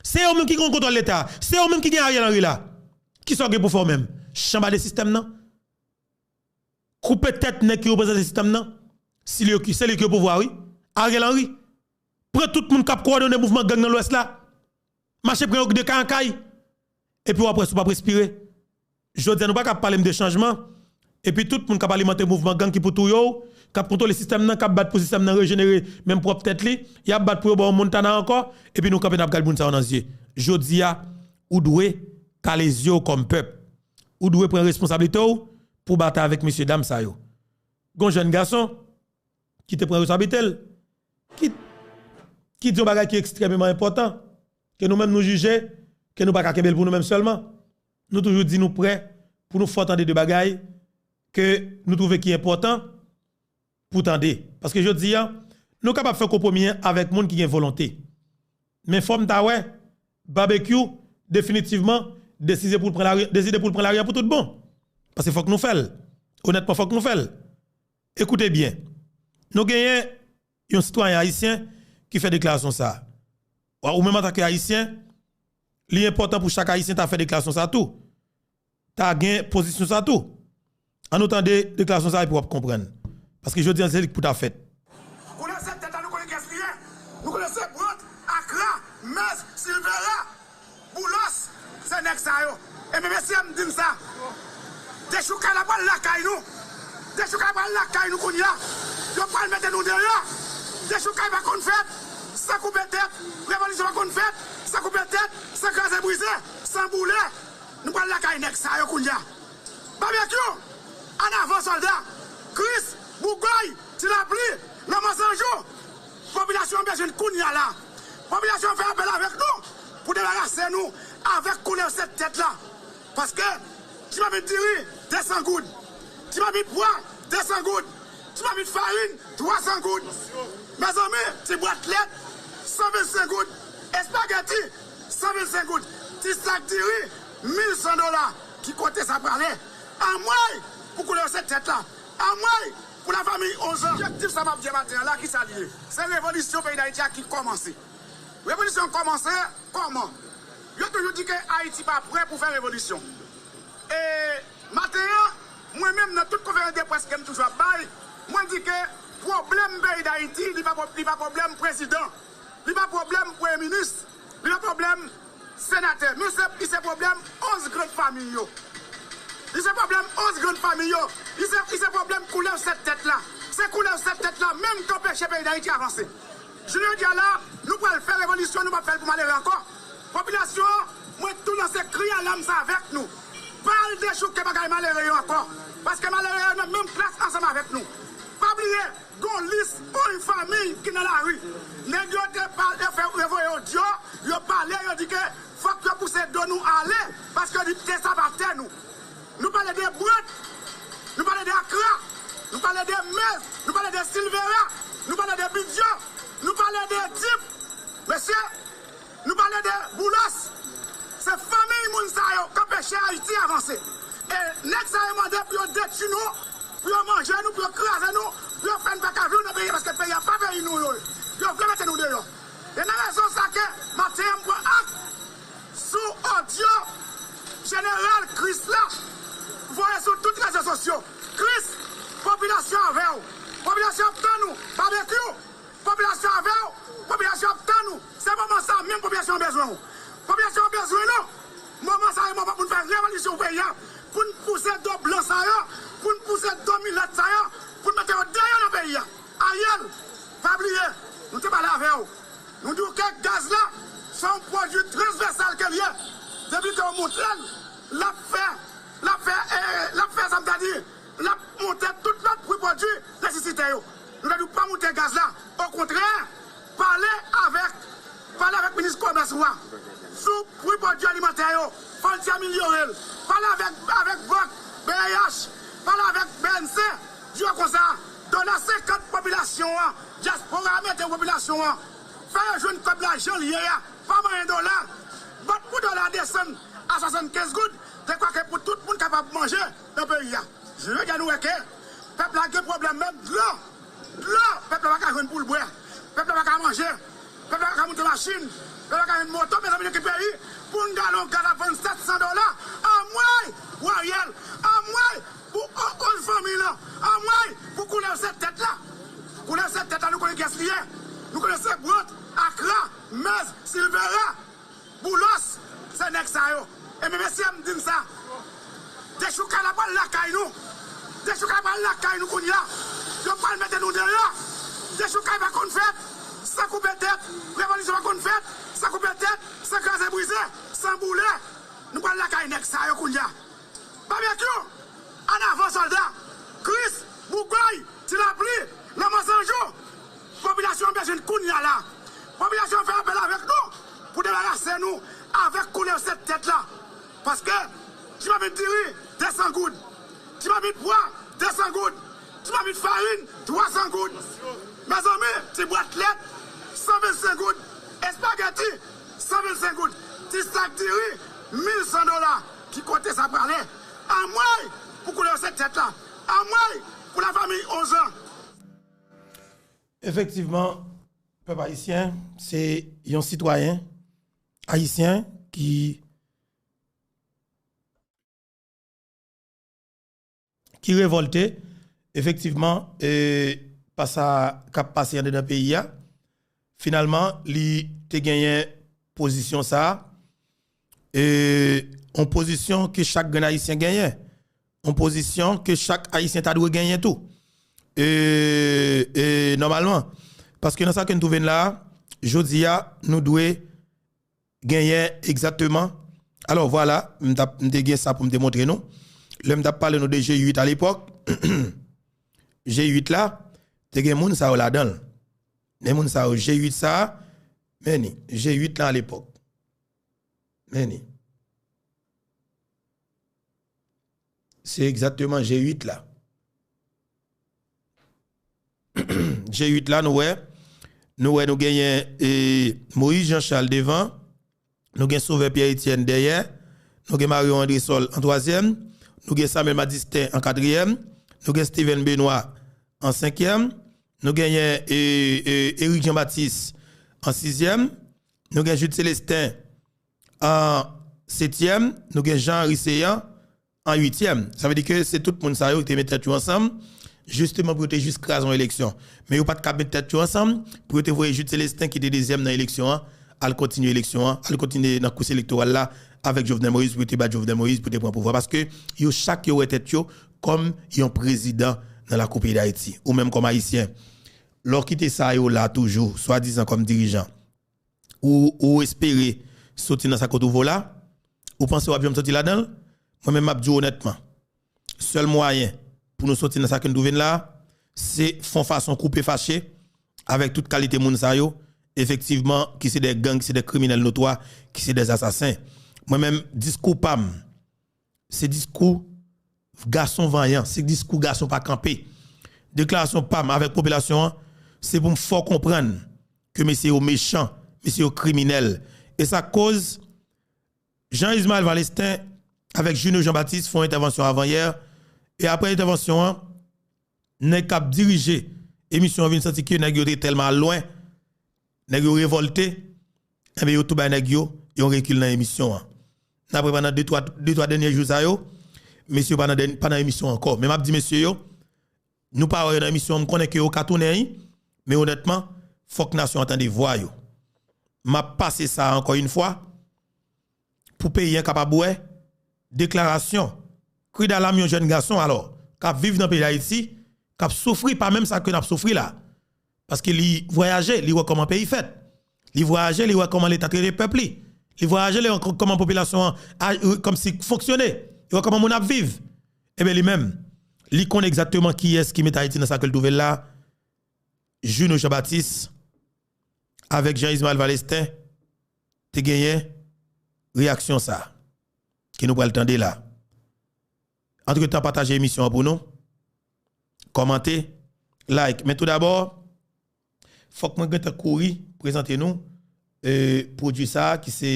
Se yo menm ki gen kontwòl Leta. Se yo menm ki gen Ariel Henry la. Kisa w gen pou fè w menm? Chanbade sistèm nan. Koupe tèt nèg ki reprezante sistèm nan. Si li yo ki, se li ki o pouvwa, wi. Ariel Henry. Pran tout moun k ap kowòdone mouvman gang nan Lwès la. Mache pran yo de kay an kay. Epi w ap wè si w p ap respire. Jodi a, nou pa ka ap pale m de chanjman. Epi tout moun k ap alimante mouvman gang ki pou touye w, k ap kontwole sistèm nan, k ap bat pou sistèm nan rejenere menm pwòp tèt li, y ap bat pou yo ba w Montana ankò, epi nou kanpe n ap gade moun sa yo nan zye. Jodi a, ou dwe kale zye w kòm pèp. Ou dwe pran responsablite w pou batay avèk mesye dam sa yo. Gon jèn gason ki te pran responsablite l, ki, ki di yon bagay ki ekstrèmeman enpòtan, ke nou menm nou jije, ke nou pa ka kenbe l pou nou menm sèlman. Nou toujou di nou prè pou nou fè w tande de bagay ke nou twouve ki enpòtan pou tande. Paske jodi a, nou kapab fè konpwomi avèk moun ki gen volonte. Men fò m ta wè Babekyou definitivman deside pou l pran lari, deside pou l pran lari a pou tout bon. Paske fòk nou fè l. Onètman, fòk nou fè l. Ekoute byen. Nou genyen yon sitwayen ayisyen ki fè deklarasyon sa a. Ou menm antanke ayisyen, li enpòtan pou chak ayisyen ta fè deklarasyon sa a tou. Ta gen pozisyon sa a tou. Ann nou tande deklarasyon sa a epi w ap konprann. Paske jodi a se li k pou ta fèt. Koulè se tèt la, nou konnen kiyès li ye. Nou konnen se Brant, Akra, Mèz, Silvera. Boulos, se nèg sa yo. Ebyen, mesye, m di n sa. Dechoukay la pral lakay nou. Dechoukay la pral lakay nou kounye a. Yo pral mete nou deyò. Dechoukay pa konn fèt san koupe tèt. Revolisyon pa konn fèt san koupe tèt, san kraze brize, san boule. Nou pral lakay nèg sa yo kounye a. Babekyou, ann avan sòlda. Kris, Bougòy, Ti Lapli, Lanmò San Jou. Popilasyon an bezwen n kounye a la. Popilasyon an fè apèl avèk nou pou debarase nou avèk koulè sèt tèt la. Paske ti mamit diri, de san goud. Ti mamit pwa, de san goud. Ti mamit farin, twa san goud. Mezanmi, ti bwat lèt, san vennsenk goud. Espageti, san vennsenk goud. Ti sak diri, mil san dola. Ki kote sa prale? Anmwey pou koulè sèt tèt la. Anmwey pou lafanmi Ozan. Objektif sa m ap di maten an la, ki sa l ye? Se revolisyon peyi Dayiti a ki kòmanse. Revolisyon an kòmanse kòman? Yo toujou di ke Ayiti pa prè pou fè revolisyon. E maten an, mwen menm nan tout konferans de près ke m toujou ap bay, mwen di ke pwoblèm peyi Dayiti, li pa, li pa pwoblèm prezidan, li pa pwoblèm premye minis, li pa pwoblèm senatè, men se, li se pwoblèm onz grann fanmi yo. Li se pwoblèm onz grann fanmi yo. Li se, li se pwoblèm koulè sèt tèt la. Se koulè sèt tèt la menm k anpeche peyi Dayiti avanse. Jounen jodi a la, nou pral fè revolisyon, nou p ap fè l pou malere ankò. Popilasyon an, mwen tou lanse kri alam sa avèk nou. Pa al dechouke bagay malere yo ankò. Paske malere yo nan menm klas ansanm avèk nou. Pa bliye, gon lis on fanmi ki nan lari. Nèg yo te pale, fè, yo voye odyo, yo pale, yo di ke fòk yo pouse do nou ale, paske li te sabote nou. Nou pale de Brant, nou pale de Akra, nou pale de Mèz, nou pale de Silvera, nou pale de Bidyo, nou pale de Dip. Mesye, nou pale de Boulos. Se fanmi moun sa yo k anpeche Ayiti avanse. E nèg sa yo mande pou yo detwi nou, pou yo manje nou, pou yo kraze nou, pou yo fè n pa ka viv nan peyi a, paske peyi a pa peyi nou yo. Yo vle mete nou deyò. E nan rezon sa ke maten an m pran ak sou odyo jeneral Kris la voye sou tout rezo sosyo. Kris, popilasyon avè w. Popilasyon ap tann ou. Babekyou, popilasyon avè w. Popilasyon ap tann ou. Se moman sa menm popilasyon an bezwen w. Popilasyon an bezwen nou. Moman sa e moman pou n fè revolisyon pou peyi a. pou n pouse do blan sa yo, pou n pouse do milat sa yo, pou n mete yo deyò nan peyi a. Ariel, pa bliye, nou te pale avè w. Nou di w ke gaz la, se yon pwodui transvèsal ke l ye. Depi ke w montre l, l ap fè, l ap fè, eh, l ap fè sa m ta di, l ap monte tout lòt pri pwodui nesesite yo. Nou ta di w pa monte gaz la. Okontrè, pale avèk, pale avèk minis komès ou a sou pri pwodui alimantè yo. Fò l ti amelyore l. Pale avèk, avèk bank B A H, pale avèk B N C. Di yo konsa, dola senkant popilasyon an, dyaspora a mete pou popilasyon an. Fè yo jwenn kòb la jan l ye a, pa manyen dola. Bat pou dola a desann a swasannkenz goud, dekwa ke pou tout moun kapab manje nan peyi a. Jodi a nou wè ke pèp la gen pwoblèm menm dlo. Dlo, pèp la pa ka jwenn pou l bwè. Pèp la pa ka manje. Pèp la pa ka moute machin. Pèp la pa ka jwenn moto. Mezanmi, nan ki peyi pou yon galon gaz ap vann sèt san dola? Anmwey, Ariel, anmwey, pou o-, onz fanmi lan. Anmwey, pou koulè se tèt la. Koulè se tèt la, nou konnen kiyès li ye. Nou konnen se Brot, Akra, Mèz, Silvera, Boulos, se nèg sa yo. E men mesye, m di n sa. Dechoukay la pral lakay nou. Dechoukay la pral lakay nou kounye a. Yo pral mete nou deyò. Dechoukay pa konn fèt san koupe tèt. Revolisyon pa konn fèt san koupe tèt, san kraze brize, san boule. Nou pral lakay nèg sa yo kounye a. Babekyou, an avan sòlda! Kris, Bougòy, Ti Lapli, Lanmò San Jou! Popilasyon an bezwen n kounye a la. Popilasyon an fè apèl avèk nou pou debarase nou avèk koulè se tèt la. Paske ti mamit diri, de san goud. Ti mamit pwa, de san goud. Ti mamit farin, twa san goud. Mezanmi, ti bwat lèt, san vennsenk goud. Espageti, san vennsenk goud. Ti sak diri, mil san dola. Ki kote sa prale? Anmwey pou koulè se tèt la. Anmwey pou lafanmi Ozan. Efektivman, pèp ayisyen, se yon sitwayen ayisyen ki ki revòlte, efektivman, e, pa sa k ap pase anndedan peyi a. Finalman, li te genyen pozisyon sa a, e, yon pozisyon ke chak grenn ayisyen genyen, yon pozisyon ke chak ayisyen ta dwe genyen tou. E, e, nòmalman, paske nan sa ke n twouve n la a, jodi a, nou dwe genyen egzakteman. Alò, vwala, m t ap, m te gen sa pou m te montre nou. Lè m t ap pale nou de G uit alepòk, G uit la, te gen moun sa yo ladan l. Men moun sa yo, G uit sa a, men ni, G uit la alepòk. Men ni. Se egzakteman G uit la. G uit la, nou wè, nou wè, nou genyen, e, Moïse Jean Charles devan, nou gen Sauveur Pierre Etienne dèyè, nou gen Marion Andrésol an twazyèm, nou gen Samuel Madistin an katriyèm, nou gen Steven Benoît an senkyèm, nou genyen, e, e, Eric Jean Baptiste an sizyèm, nou gen Jude Célestin an setyèm, nou gen Jean Henry Céant an uityèm. Sa vle di ke se tout moun sa yo ki te met tèt yo ansanm, jisteman pou yo te jis kraze yon eleksyon. Men yo pa t ka met tèt yo ansanm pou yo te voye Jude Célestin ki te dezyèm nan eleksyon an, al kontinye eleksyon an, al kontinye nan kous elektoral la avèk Jovenel Moïse pou yo te bat Jovenel Moïse pou te pran pouvwa. Paske yo chak yo wè tèt yo kòm yon prezidan nan lakou peyi Dayiti. Ou menm kòm ayisyen, lè w kite sa yo la toujou, swadizan kòm dirijan, ou, ou espere soti nan sa ke w twouve w la, ou panse w ap janm soti ladan l? Mwen menm, m ap di w onètman, sèl mwayen pou nou soti nan sa ke n twouve n la, se fè yon fason koupe fache avèk tout kalite moun sa yo, efektivman, ki se de gang, ki se de kriminèl notwa, ki se de asasen. Mwen menm, diskou pa m, se diskou gason vanyan, se diskou gason pa kanpe. Deklarasyon pa m avèk popilasyon an, se pou m fè w konprann ke mesye yo mechan, mesye yo kriminèl. E sa koz Jean Ismaël Valestin avèk Junio Jean Baptiste fè yon entèvansyon avan yè. E apre entèvansyon an, nèg k ap dirije emisyon an vin santi ke nèg yo te tèlman al lwen, nèg yo revòlte, enben yo tou bay nèg yo yon rekil nan emisyon an. Apre pandan de twa, de twa dènye jou sa yo, mesye yo pa nan dèn-, pa nan emisyon ankò. Men m ap di mesye yo, nou pa wè yo nan emisyon an, m konnen ke yo ka tounen, wi, men onètman, fòk nasyon an tande vwa yo. M ap pase sa ankò yon fwa, pou peyi an kapab wè deklarasyon Kri dalam yon jèn gason, alò, k ap viv nan peyi Dayiti, k ap soufri pa menm sa ke n ap soufri la. Paske li vwayaje, li wè kòman peyi fèt. Li vwayaje, li wè kòman Leta trete pèp li. Li vwayaje, li wè kò-, kòman popilasyon an a-, kòmsi fonksyone. Li wè kòman moun ap viv. Ebyen, li menm, li konnen egzakteman kiyès ki mete Ayiti nan sa ke l twouve l la. Juno Jean Baptiste avèk Jean Ismaël Valestin te genyen reyaksyon sa a ke nou pral tande la. Antretan, pataje emisyon an pou nou. Kòmante, like. Men tou dabò, fòk mwen gentan kouri prezante nou, e, pwodui sa a ki se,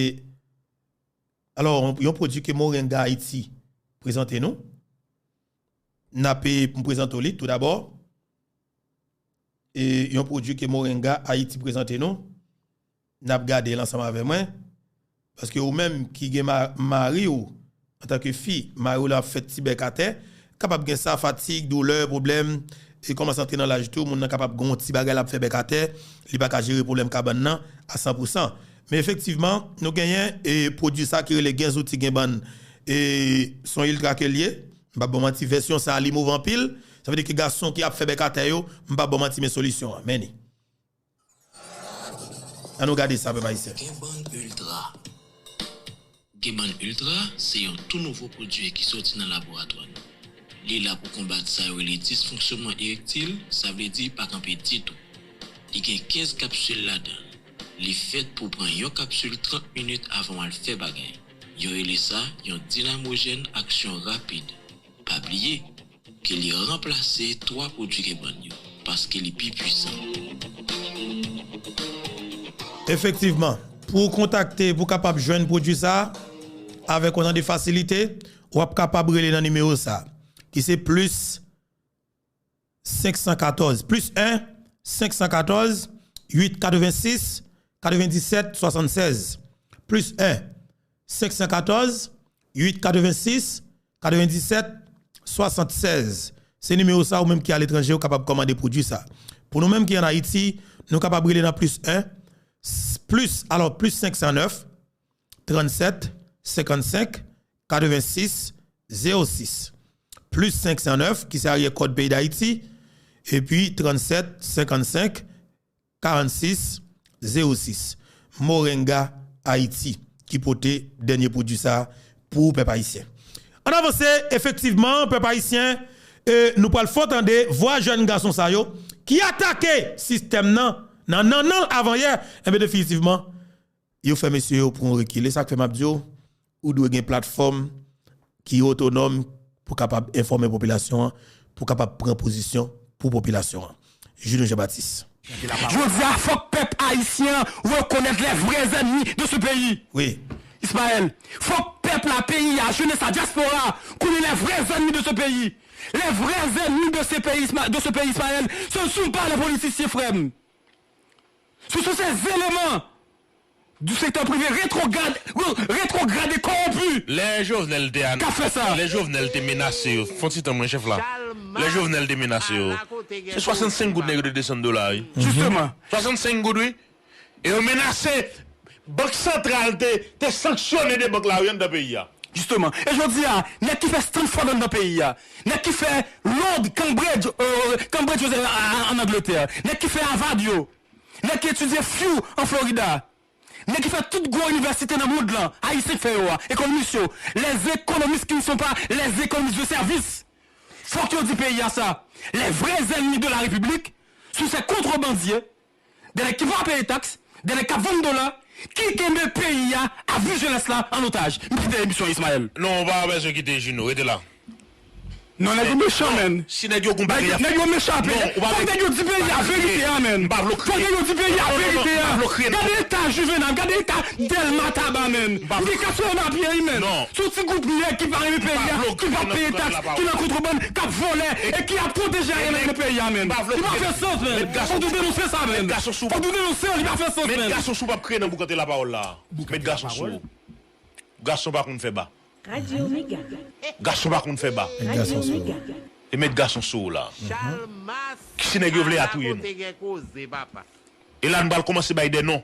alò, yon pwodui ke Moringa Haiti prezante nou. N ap, e, m prezante w li tou dabò. E, yon pwodui ke Moringa Haiti prezante nou. N ap gade l ansanm avè mwen. Paske ou menm ki gen ma-, mari w, antanke fi, mari w la ap fè ti bèk atè, kapab gen sa, fatig, doulè, pwoblèm, e kòmanse antre nan laj tou, moun nan kapab gen yon ti bagay l ap fè bèk atè, li pa ka jere pwoblèm kabann nan a san pou san. Men efektivman, nou genyen, e, pwodui sa ki rele Gen Zouti Gen Bann, e, se yon iltra ke l ye, m p ap ba w manti, vèsyon sa a li move anpil, sa vle di ke gason ki ap fè bèk atè yo, m p ap ba w manti, men solisyon an, men ni. Ann nou gade sa, pèp ayisyen. Genbann Ultra. Genbann Ultra se yon tou nouvo pwodui ki soti nan laboratwa nou. Li la pou konbat sa yo rele disfonksyonman erektil, sa vle di pa kanpe ditou. Li gen kenz kapsil ladan l. Li fèt pou pran yon kapsil trant minit avan w al fè bagay. Yo rele sa yon dinamojèn aksyon rapid. Pa bliye, ke li ranplase twa pwodui Genbann yo, paske li pi pwisan. Efektivman, pou w kontakte, pou w kapab jwenn pwodui sa a, avèk otan de fasilite, w ap kapab rele nan nimewo sa a, ki se plis senk san katòz, plis en, senk san katòz, uit katrevensis, katrevendisèt, swasannsèz, plis en, senk san katòz, uit katrevensis, katrevendisèt, swasannsèz. Se nimewo sa, ou menm ki aletranje, ou kapab kòmande pwodui sa. Pou nou menm ki ann Ayiti, nou kapab rele nan plis en, s-, plis, alò, plis senk san nèf, trannsèt, senkannsenk, katrevensis, zewo sis. Plis senk san nèf, ki se aryè kòd peyi Dayiti, epi trannsèt, senkannsenk, karannsis, zewo sis. Moringa Haiti, ki pote dènye pwodui sa a pou pèp ayisyen. Ann avanse, efektivman, pèp ayisyen, e, nou pral fè w tande vwa jèn gason sa yo ki atake sistèm nan, nan, nan, nan l avanyè. Enben, definitivman, yo fè mesye yo pran rekil. E sa k fè m ap di w, ou dwe gen platfòm ki otonòm pou kapab enfòme popilasyon an, pou kapab pran pozisyon pou popilasyon an. Juno Jean Baptiste. Jodi a, fòk pèp ayisyen an rekonèt les vrais ennemis de ce pays. Wi. Ismaël, fòk pèp la, peyi a, jeunesse la, diaspora, konnen les vrais ennemis de ce pays. Les vrais ennemis de ce pays, Isma-, de ce pays, Ismaël, ce ne sont pas les politiciens, frère m. Ce sont ces éléments du secteur privé rétrograde, rétrograde et corrompu. Lè Jovenel te an-, Ka fè sa. Lè Jovenel te menase yo, fon ti tan mwen chèf la. Lè Jovenel te menase yo, se swasannsenk goud nèg yo te desann dola, wi. Jisteman. Swasannsenk goud, wi. E yo menase Bank Santral te, te sanksyone de bank la, wi, anndan peyi a. Jisteman. E jodi a, nèg ki fè Stanford anndan peyi a, nèg ki fè Londres, Cambridge, euh, Cambridge, euh, an, an Angletè, nèg ki fè Harvard yo, nèg ki etidye Few an Florida, nèg ki fè tout gwo inivèsite nan mond lan, Ayisyen k fè yo a, ekonomis yo, les économistes qui ne sont pas les économistes de service. Fòk yo di peyi a sa. Les vrais ennemis de la République, ce sont ces contrebandiers, de nèg ki pa peye taks, de nèg k ap vann dola, ki kenbe peyi a avèk jenès la an otaj. M kite emisyon Ismaël. Non, ou pa bezwen kite Juno, rete la. Non, nèg yo mechan, menn. Si nèg yo gon bagay, nèg yo mechan, non, ou pa fòk nèg yo di peyi a verite a, menn. Fòk nèg yo di peyi a verite a. Gade eta Juvenal, gade eta Delma Taba, menn. Li te kache nan pye, menn. Non. Se yon ti gwoup nèg ki pa renmen peyi a, ki pa peye taks, ki nan kontrebann, k ap vòlè e ki ap pwoteje ayen nan peyi a, menn. Li pa fè sans, menn. Fòk nou denonse sa, menn. Fòk nou denonse, li pa fè sans, menn. Met gason sou, p ap kriye nan boukante lapawòl la. Met gason sou. Gason pa konn fè ba. Gason pa konn fè ba. E met gason sou ou la. Ki se nèg yo vle a touye nou. E la nou pral kòmanse bay de non.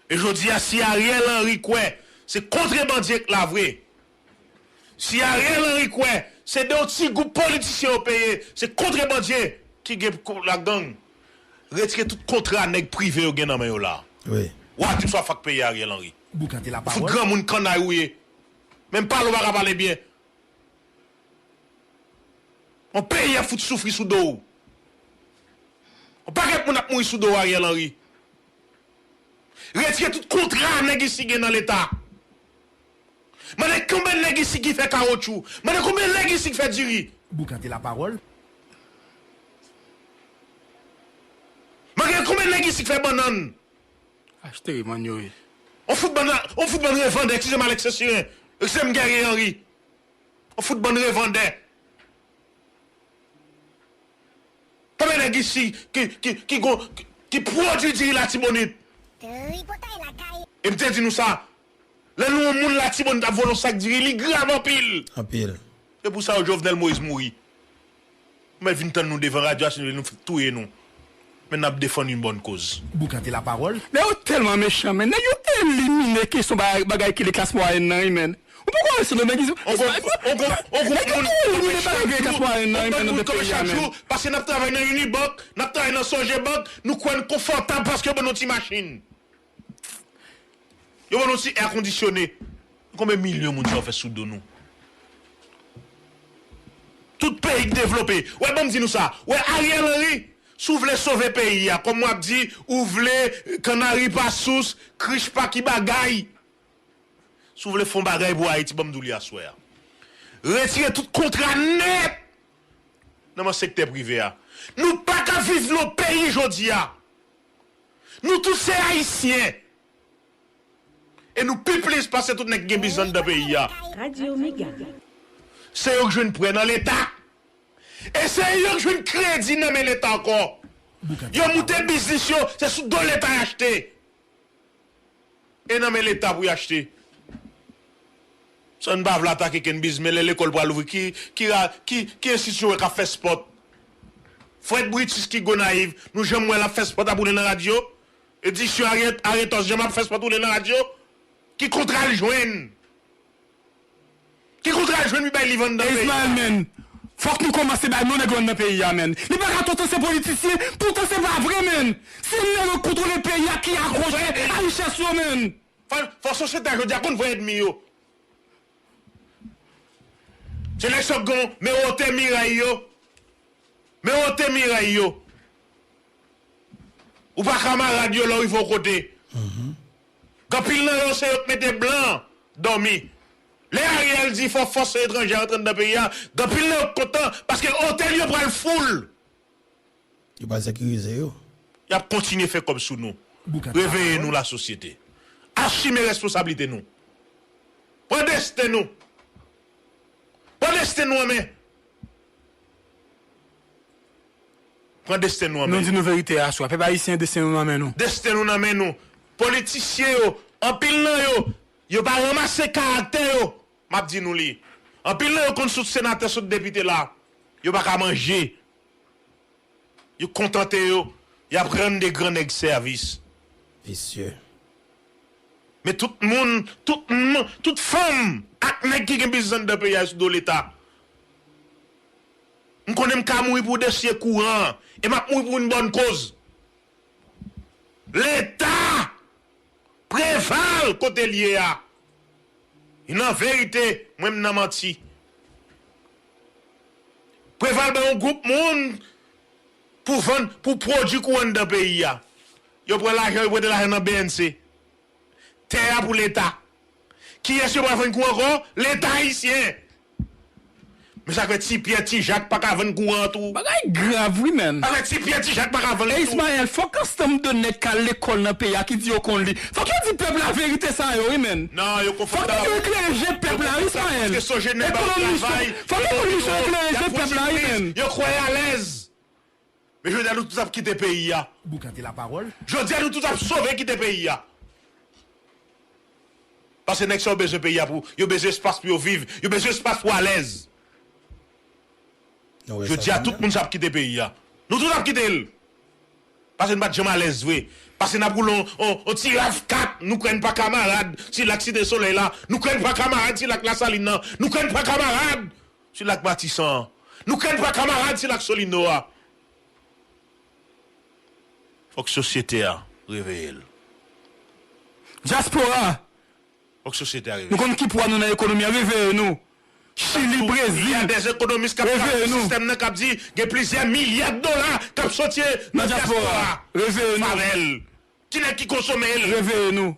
E jodi a, si Ariel Henry kwè se kontrebandye k la vre, Si Ariel Henry kwè se de yon ti gwoup politisyen yo peye, se kontrebandye ki gen ko- lagang, retire tout kontra nèg prive yo gen nan men yo la. Wi. W a di m sa w ap fè ak peyi a, Ariel Henry. Boukante la pawòl. Fout granmoun kannay ou ye. Menm pale w pa ka pale byen. Yon peyi ap fout soufri sou do w. Yon pakèt moun ap mouri sou do w, Ariel Henry. Retire tout kontra nèg isi gen nan Leta. Mande konbyen nèg isi ki fè kawotchou. Mande konbyen nèg isi ki fè diri. Boukante la pawòl. Mande konbyen nèg isi ki fè bannann. Achte manyo wi. On fout bann, on fout bann revandè, eskize m Alex Siren, eskize m Guerrier Henry. On fout bann revandè. Konbyen nèg isi ki, ki, ki, gon- ki, ki pwodui diri Latibonit? Tripotay lakay. E m te di nou sa, lè nou yon moun Latibonit ap vòlè yon sak diri, li grav anpil. Anpil. Se pou sa yo Jovenel Moïse mouri. Ou mèt vin tann nou devan radyo a, si nou vle nou fèk touye nou. Men n ap defann yon bòn koz. Boukante la pawòl. Nèg yo tèlman mechan, men nèg yo elimine kesyon bagay, bagay ki le klas mwayèn nan, wi, men. Ou poko wè sou nèg yo. On gwoup, on gwoup, on gwoup moun kanpe chak jou, on gwoup moun kanpe chak jou, paske n ap travay nan Unibank, n ap travay nan Sogebank, nou kwè n konfòtab paske yo ban nou ti machin. Yo ban nou ti èkondisyone. Konbyen milyon moun sa yo fè sou do nou? Tout peyi k devlope. Wè, ban m di nou sa. Wè, Ariel Henry, si w vle sove peyi a, kòm w ap di, ou vle kannari pa sous, krich pa ki bagay. Si w vle fè yon bagay pou Ayiti, ban m di w li aswè a. Retire tout kontra nèt nan men sektè prive a. Nou pa ka viv nan peyi jodi a. Nou tout se Ayisyen. E nou pi plis pase tout nèg ki gen biznis anndan peyi a. Radio Mega. Se yo k jwenn prè nan Leta. E se yo k jwenn kredi nan men Leta ankò. Yo moute biznis yo, se sou do Leta y achte. E nan men Leta pou y achte. Sa n pa vle atake kenn biznis, men lè lekòl pral ouvri, ki, ki, ra- ki, ki enstitisyon wè k ap fè spòt? Fred Britus ki Gonayiv, nou janm wè l ap fè spòt ap woule nan radyo? Edisyon Arètòs janm ap fè spòt woule nan radyo? Ki kontra l jwenn? Ki kontra l jwenn wi bay liv anndan peyi a? Ismael, men, fòk nou kòmanse bay non nèg yo anndan peyi a, men. Li pa ka tout tan se politisyen, tout tan se pa vre, men. Se nèg yo k kontwole peyi a ki akwoche a richès yo, men. Fò, fò sosyete a jodi a konn vrè ènmi yo. Se nèg sa k gen men wotè miray yo. Men wotè miray yo. Ou pa kamarad yo lè w rive yon kote. Gen anpil nan yo se yo k mete blan dòmi. Lè Ariel di fò fòs etranje rantre anndan peyi a, gen anpil nan yo k kontan paske otèl yo pral full. Yo pral sekirize yo. Y ap kontinye fè kòb sou nou. Reveye nou lasosyete. Asime responsablite nou. Pran desten nou. Pran desten nou an men. Pran desten nou an men. Nou di nou verite a aswè. Pèp ayisyen, desten nou nan men nou. Desten nou nan men nou. Politisyen yo, anpil nan yo, yo pa ranmase karaktè yo. M ap di nou li. Anpil nan yo konn sot senatè, sot depite la. Yo pa ka manje. Yo kontante yo, y ap rann de gran nèg sèvis. Visye. Men tout moun, tout moun, tout fanm ak nèg ki gen biznis anndan peyi a sou do Leta. M konnen m ka mouri pou dosye kouran an, e m ap mouri pou yon bòn koz. Leta! Preval kote l ye a. Li nan verite, mwen m nan manti. Preval bay yon gwoup moun pou vann, pou pwodui kouran anndan peyi a. Yo pran lajan, yo prete lajan nan B N C. Tè a pou Leta. Kiyès yo pral vann kouran ankò? Leta ayisyen. Men sa k fè Ti Pyè, Ti Jak pa ka vann kouran an tou. Bagay grav wi, men. Sa k fè Ti Pyè, Ti Jak pa ka vann li tou. Ismael, fòk ansanm de nèg k al lekòl nan peyi a ki di yo konn li. Fòk yo di pèp la verite sa yo wi, men. Non, yo konfòtab. Fòk yo eklere je pèp la wi, Ismael. Paske sonje nèg ap travay. Fòk yo konn misyon eklere je pèp la wi, men. Yo kwè alèz. Men jodi a nou tout ap kite peyi a. Boukante la pawòl. Jodi a nou tout ap sove kite peyi a. Paske nèg sa yo bezwen peyi a pou, yo bezwen espas pou yo viv, yo bezwen espas pou alèz. Jodi a tout moun sa ap kite peyi a. Nou tout ap kite l. Paske n pa t janm alèz vre. Paske n ap woule on, on, on ti rav kat, nou kwè n pa kamarad, ti lak Site Solèy la, nou kwè n pa kamarad, ti lak Lasalin nan, nou kwè n pa kamarad, ti lak Matisan an, nou kwè n pa kamarad, ti lak Solino a. Fòk sosyete a reveye l. Dyaspora! Fòk sosyete a reveye l. Nou konn ki pwa nou nan ekonomi a, reveye nou. Chili, Brezil, reveye nou. Gen plizyè milya de dola k ap soti nan dyaspora. Reveye nou. Favè l. Kilès ki konsome l? Reveye nou.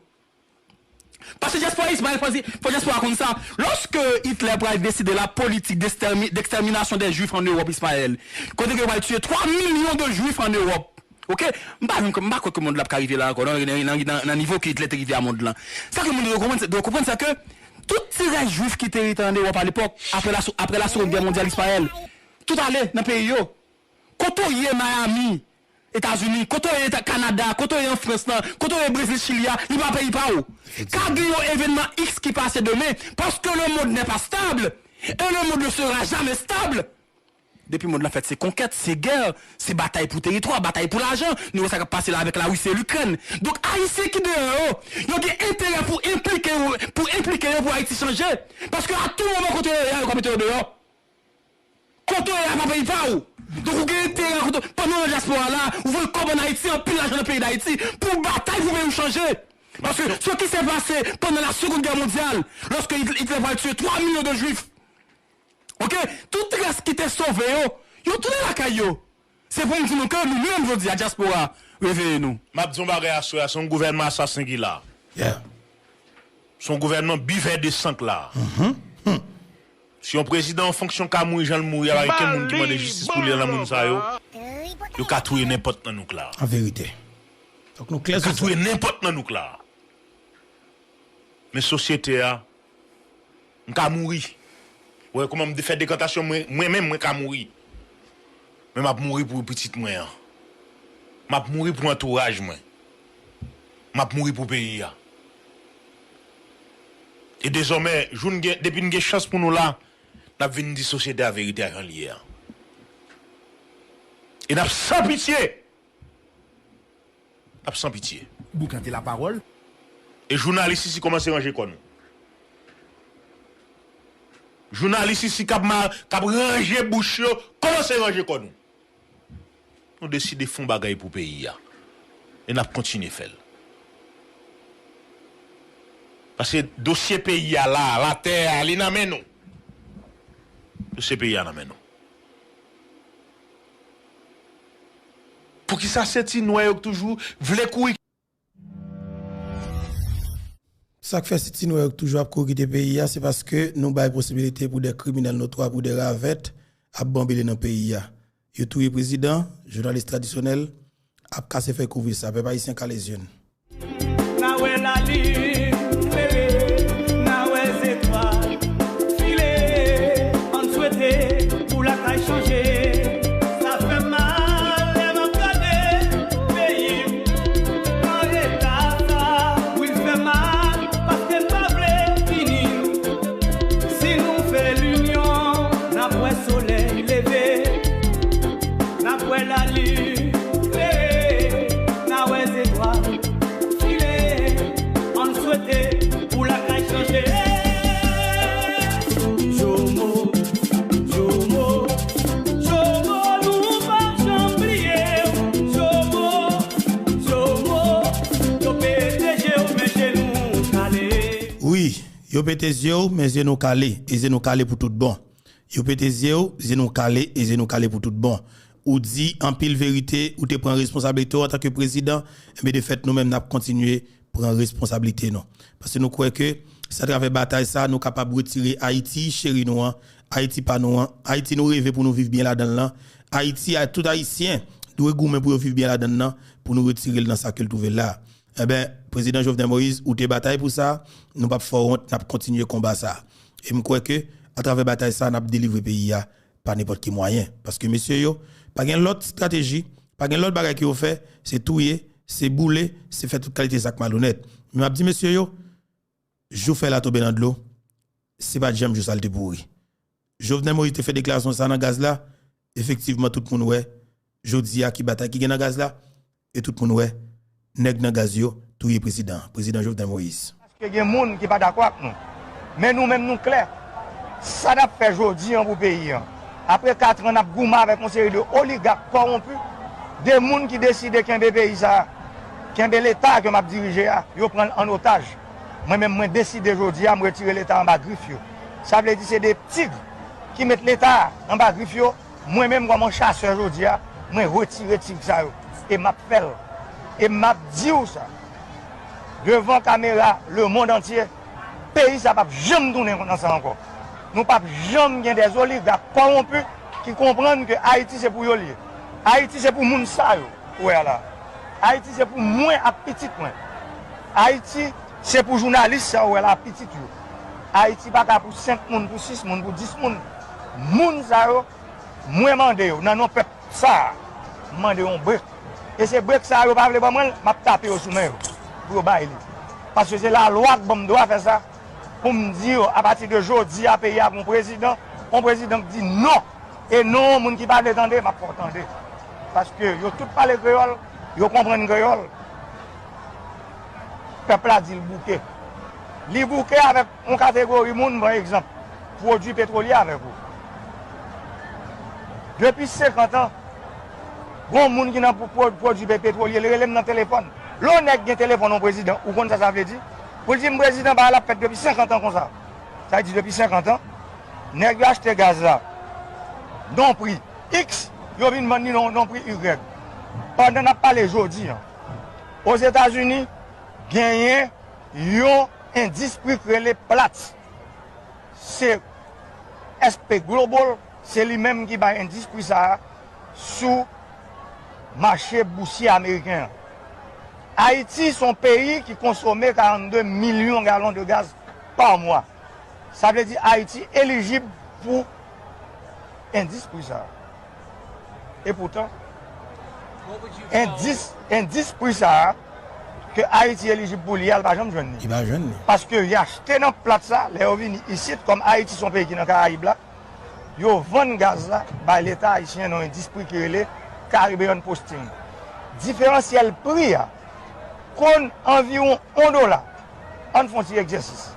Paske dyaspora, Ismaël, fò, fò dyaspora konn sa. Lòske Hitler pral deside la politik d'extermi-, d'extermination des Juifs en Europe, Ismaël, kote ke yo pral tiye twa milyon de Jwif an Ewòp. Oke? M pa menm, m pa kwè ke mond la ap ka rive la ankò, nan, nan, nan, nan, nan nivo ke Hitler te rive a mond lan. Sa ke moun dwe konprann, se, dwe konprann, se ke tout ti rès Jwif ki te rete an Ewòp alepòk, apre la, apre la Seconde Guerre mondiale, Ismaël, tout ale nan peyi yo. Kote w ye Miami, Etazini, kote w ye Eta-, Kanada, kote w ye an Frans lan, kote w ye Brezil, Chili a, li pa peyi pa w. Ka gen yon evènman X ki pase demen, parce que le monde n'est pas stable, et le monde ne sera jamais stable. Depi mond lan fèt, se konkèt, se gè, se batay pou teritwa, batay pou lajan. Nou wè sa k ap pase la avèk Larisi e Likrèn. Donk, Ayisyen ki deyò yo, yo gen enterè pou enplike yo, pou enplike yo pou Ayiti chanje. Paske a tou moman kote yo ye a, yo ka mete yo deyò. Kote yo ye a pa peyi pa w. Donk, ou gen enterè kote, pandan w nan dyaspora la, ou voye kòb ann Ayiti, anpil lajan nan peyi Dayiti, pou batay pou peyi w chanje. Paske, ce qui s'est passé pendant la Seconde Guerre mondiale, lorsque Hitler, Hitler pral tiye twa milyon de Jwif, Oke? Tout rès ki te sove yo, yo tounen lakay yo. Se pou m di nou ke nou menm jodi a, dyaspora, reveye nou. M ap di yon bagay aswè a, se yon gouvènman asasen ki la. Yeah. Se yon gouvènman bivè de san k la. Mhm. Hmm. Si yon prezidan an fonksyon ka mouri jan l mouri a, pa gen kenn moun ki mande jistis pou li nan moun sa yo. Yo ka touye nenpòt nan nou k la. An verite. Donk nou klè sou sa. Yo ka touye nenpòt nan nou k la. Men sosyete a, m ka mouri. Ou wè kòman m fè dekantasyon, mwen, mwen menm, mwen ka mouri. Men m ap mouri pou pitit mwen an. M ap mouri pou antouraj mwen. M ap mouri pou peyi a. E dezòmè, jou n gen, depi n gen chans pou nou la, n ap vin di sosyete a verite a jan l ye a. E n ap san pitye. N ap san pitye. Boukante lapawòl. E jounalis isi kòmanse ranje kò nou. Jounalis isi k ap ma-, k ap ranje bouch yo, kòmanse ranje kò nou. Nou deside fè yon bagay pou peyi a. E n ap kontinye fè l. Paske dosye peyi a la, latè a, li nan men nou. Dosye peyi a nan men nou. Poukisa se ti nwè yo k toujou vle kouri? Sa k fè se ti nwè yo k toujou ap kouri kite peyi a, se paske nou bay posibilite pou de kriminèl notwa, pou de ravèt ap banbile nan peyi a. Yo touye prezidan, jounalis tradisyonèl ap kase fèy kouvri sa. Pèp ayisyen, kale zye n. N a wè lalin klere, n a wè zetwal file, ann swete pou lakay chanje. Sa fè m mal lè m ap gade peyi m nan eta sa. Wi, l fè mal paske n pa vle fini. Si nou fè linyon, n ap wè solèy leve. N ap wè lalin klere, n a wè zetwal file, ann swete pou lakay chanje. Jomo, Jomo, Jomo, nou p ap janm bliye w. Jomo, Jomo, yo pete je w, men je nou kale. Wi, yo pete zye w, men zye nou kale, e zye nou kale pou tout bon. Yo pete zye w, zye nou kale, e zye nou kale pou tout bon. Ou di anpil verite, ou te pran responsablite w antanke prezidan, enben de fèt nou menm n ap kontinye pran responsablite nou. Paske nou kwè ke se atravè batay sa nou kapab retire Ayiti cheri nou an, Ayiti pa nou an, Ayiti nou reve pou nou viv byen ladan l lan. Ayiti a tout Ayisyen dwe goumen pou yo viv byen ladan l lan, pou nou retire l nan sa ke l twouve l la. Enben, prezidan Jovenel Moïse, ou te batay pou sa, nou p ap fè w wont, n ap kontinye konba sa. E m kwè ke, atravè batay sa, n ap delivre peyi a pa nenpòt ki mwayen. Paske mesye yo, pa gen lòt estrateji, pa gen lòt bagay ke yo fè, se touye, se boule, se fè tout kalite zak malonèt. Men m ap di mesye yo, jou fèy la tonbe nan dlo, se pa t janm jou sa l te pouri. Jovenel Moïse te fè deklarasyon sa nan gaz la, efektivman, tout moun wè, jodi a, ki batay ki gen nan gaz la, e tout moun wè nèg nan gaz yo touye prezidan, prezidan Jovenel Moïse. Paske gen moun ki pa dakò ak nou. Men nou menm nou klè. Sa n ap fè jodi an pou peyi an. Apre kat an n ap goumen avèk yon seri de oligak kòwonpi, de moun ki deside kenbe peyi sa a, kenbe leta ke m ap dirije a, yo pran l an otaj. Mwen menm mwen deside jodi a m retire leta anba grif yo. Sa vle di se de tig ki met leta anba grif yo. Mwen menm kòm yon chasè jodi a, mwen retire tig sa yo. E m ap fè l. E m ap di w sa. Devan kamera lemonn antye, peyi sa p ap janm tounen nan sa ankò. Nou p ap janm gen dè oligak kòwonpi ki konprann ke Ayiti se pou yo l ye. Ayiti se pou moun sa yo ou wè a la. Ayiti se pou mwen ak pitit mwen. Ayiti se pou jounalis sa ou wè la ak pitit yo. Ayiti pa ka pou senk moun, pou sis moun, pou dis moun. Moun sa yo, mwen mande yo nan non pèp sa a, m mande yo yon brek. E se brek sa a yo pa vle ban mwen l, m ap tape yo sou men yo pou yo bay li. Paske se lalwa k ban m dwa fè sa. Pou m di yo, apati de jodi a, peyi a ap gen yon prezidan, yon prezidan k di non. E non, moun ki pa vle tande, m ap fè w tande. Paske yo tout pale kreyòl, yo konprann kreyòl. Pèp la di l bouke. Li bouke avèk yon kategori moun, pran egzanp, pwodui petwolye avèk ou. Depi senkant an, gon moun ki nan pwodui petwolye, li rele m nan telefòn. Lè yon nèg gen telefòn yon prezidan, ou konn sa sa vle di? Pou l di m prezidan bagay la ap fèt depi senkant an konsa. Sa vle di depi senkant an, nèg yo achte gaz la nan yon pri X, yo vin vann li nan yon pri Y. Pandan n ap pale jodi an, Ozetazini genyen yon endistri k rele Platts. Se S P Global, se li menm ki bay endistri sa a sou mache bousye ameriken an. Ayiti se yon peyi ki konsome karannde milyon galon de gaz pa mwa. Sa vle di Ayiti elijib pou endistri sa a. E poutan, endis, endistri sa a ke Ayiti elijib pou li a, l pa janm jwenn li. Li pa jwenn li. Paske y achte nan Platts la, lè yo vini isit, kòm Ayiti se yon peyi ki nan Karayib la, yo vann gaz la bay Leta ayisyen nan yon endistri ki rele Caribbean Posting. Diferansyèl pri a konn anviwon yon dola. Ann fè yon ti egzèsis.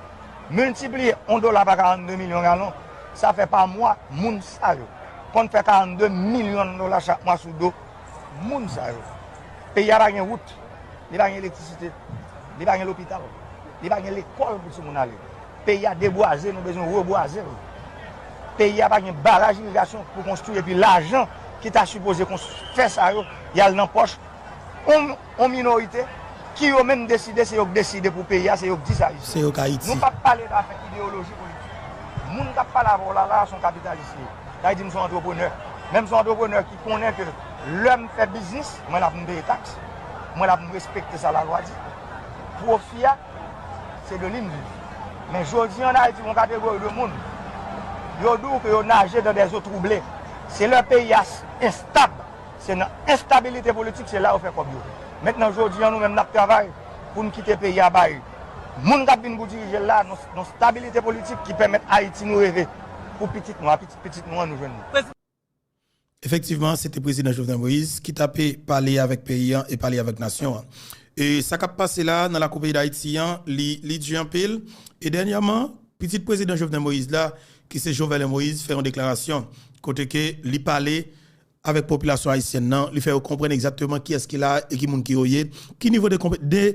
Miltipliye yon dola pa karannde milyon galon, sa fè pa mwa, moun sa yo konn fè karannde milyon dola chak mwa sou do moun sa yo. Peyi a pa gen wout, li pa gen elektrisite, li pa gen lopital, li pa gen lekòl pou timoun ale. Peyi a debwaze, nou bezwen rebwaze l. Peyi a pa gen baraj irigasyon pou konstwi, epi lajan ki ta sipoze konstwi, fè sa yo, y al nan pòch yon, yon minorite ki yo menm deside, se yo k deside pou peyi a, se yo k di sa isit. Se yo k Ayiti. Nou p ap pale zafè ideyoloji politik. Moun k ap pale avè w la, la a, se yon kapitalis li ye. Sa vle di m se yon antreprenè. Men m se yon antreprenè ki konnen ke lè m fè biznis, mwen la pou m peye taks, mwen la pou m respekte sa lalwa di. Pwofi a, se de li m viv. Men jodi an Ayiti, yon kategori de moun, yo di w ke yo naje dans des eaux troublées. Se lè peyi a s-, enstab, se nan enstabilite politik, se la yo fè kòb yo. Mentnan, jodi an, nou menm n ap travay pou n kite peyi a bay moun k ap vin pou dirije l la, nan, nan stabilite politik ki pèmèt Ayiti nou reve pou pitit nou a, pitit, pitit nou an, nou jwenn li. Efektivman, se te prezidan Jovenel Moïse ki t ape pale avèk peyi an e pale avèk nasyon an. E sa k ap pase la nan lakou peyi Dayiti an, li, li di anpil. E dènyèman, pitit prezidan Jovenel Moïse la, ki se Jovenel Moïse, fè yon deklarasyon kote ke li pale avèk popilasyon ayisyèn nan, li fè yo konprann egzakteman kiyès ki la e ki moun ki yo ye, ki nivo de konpe-, de,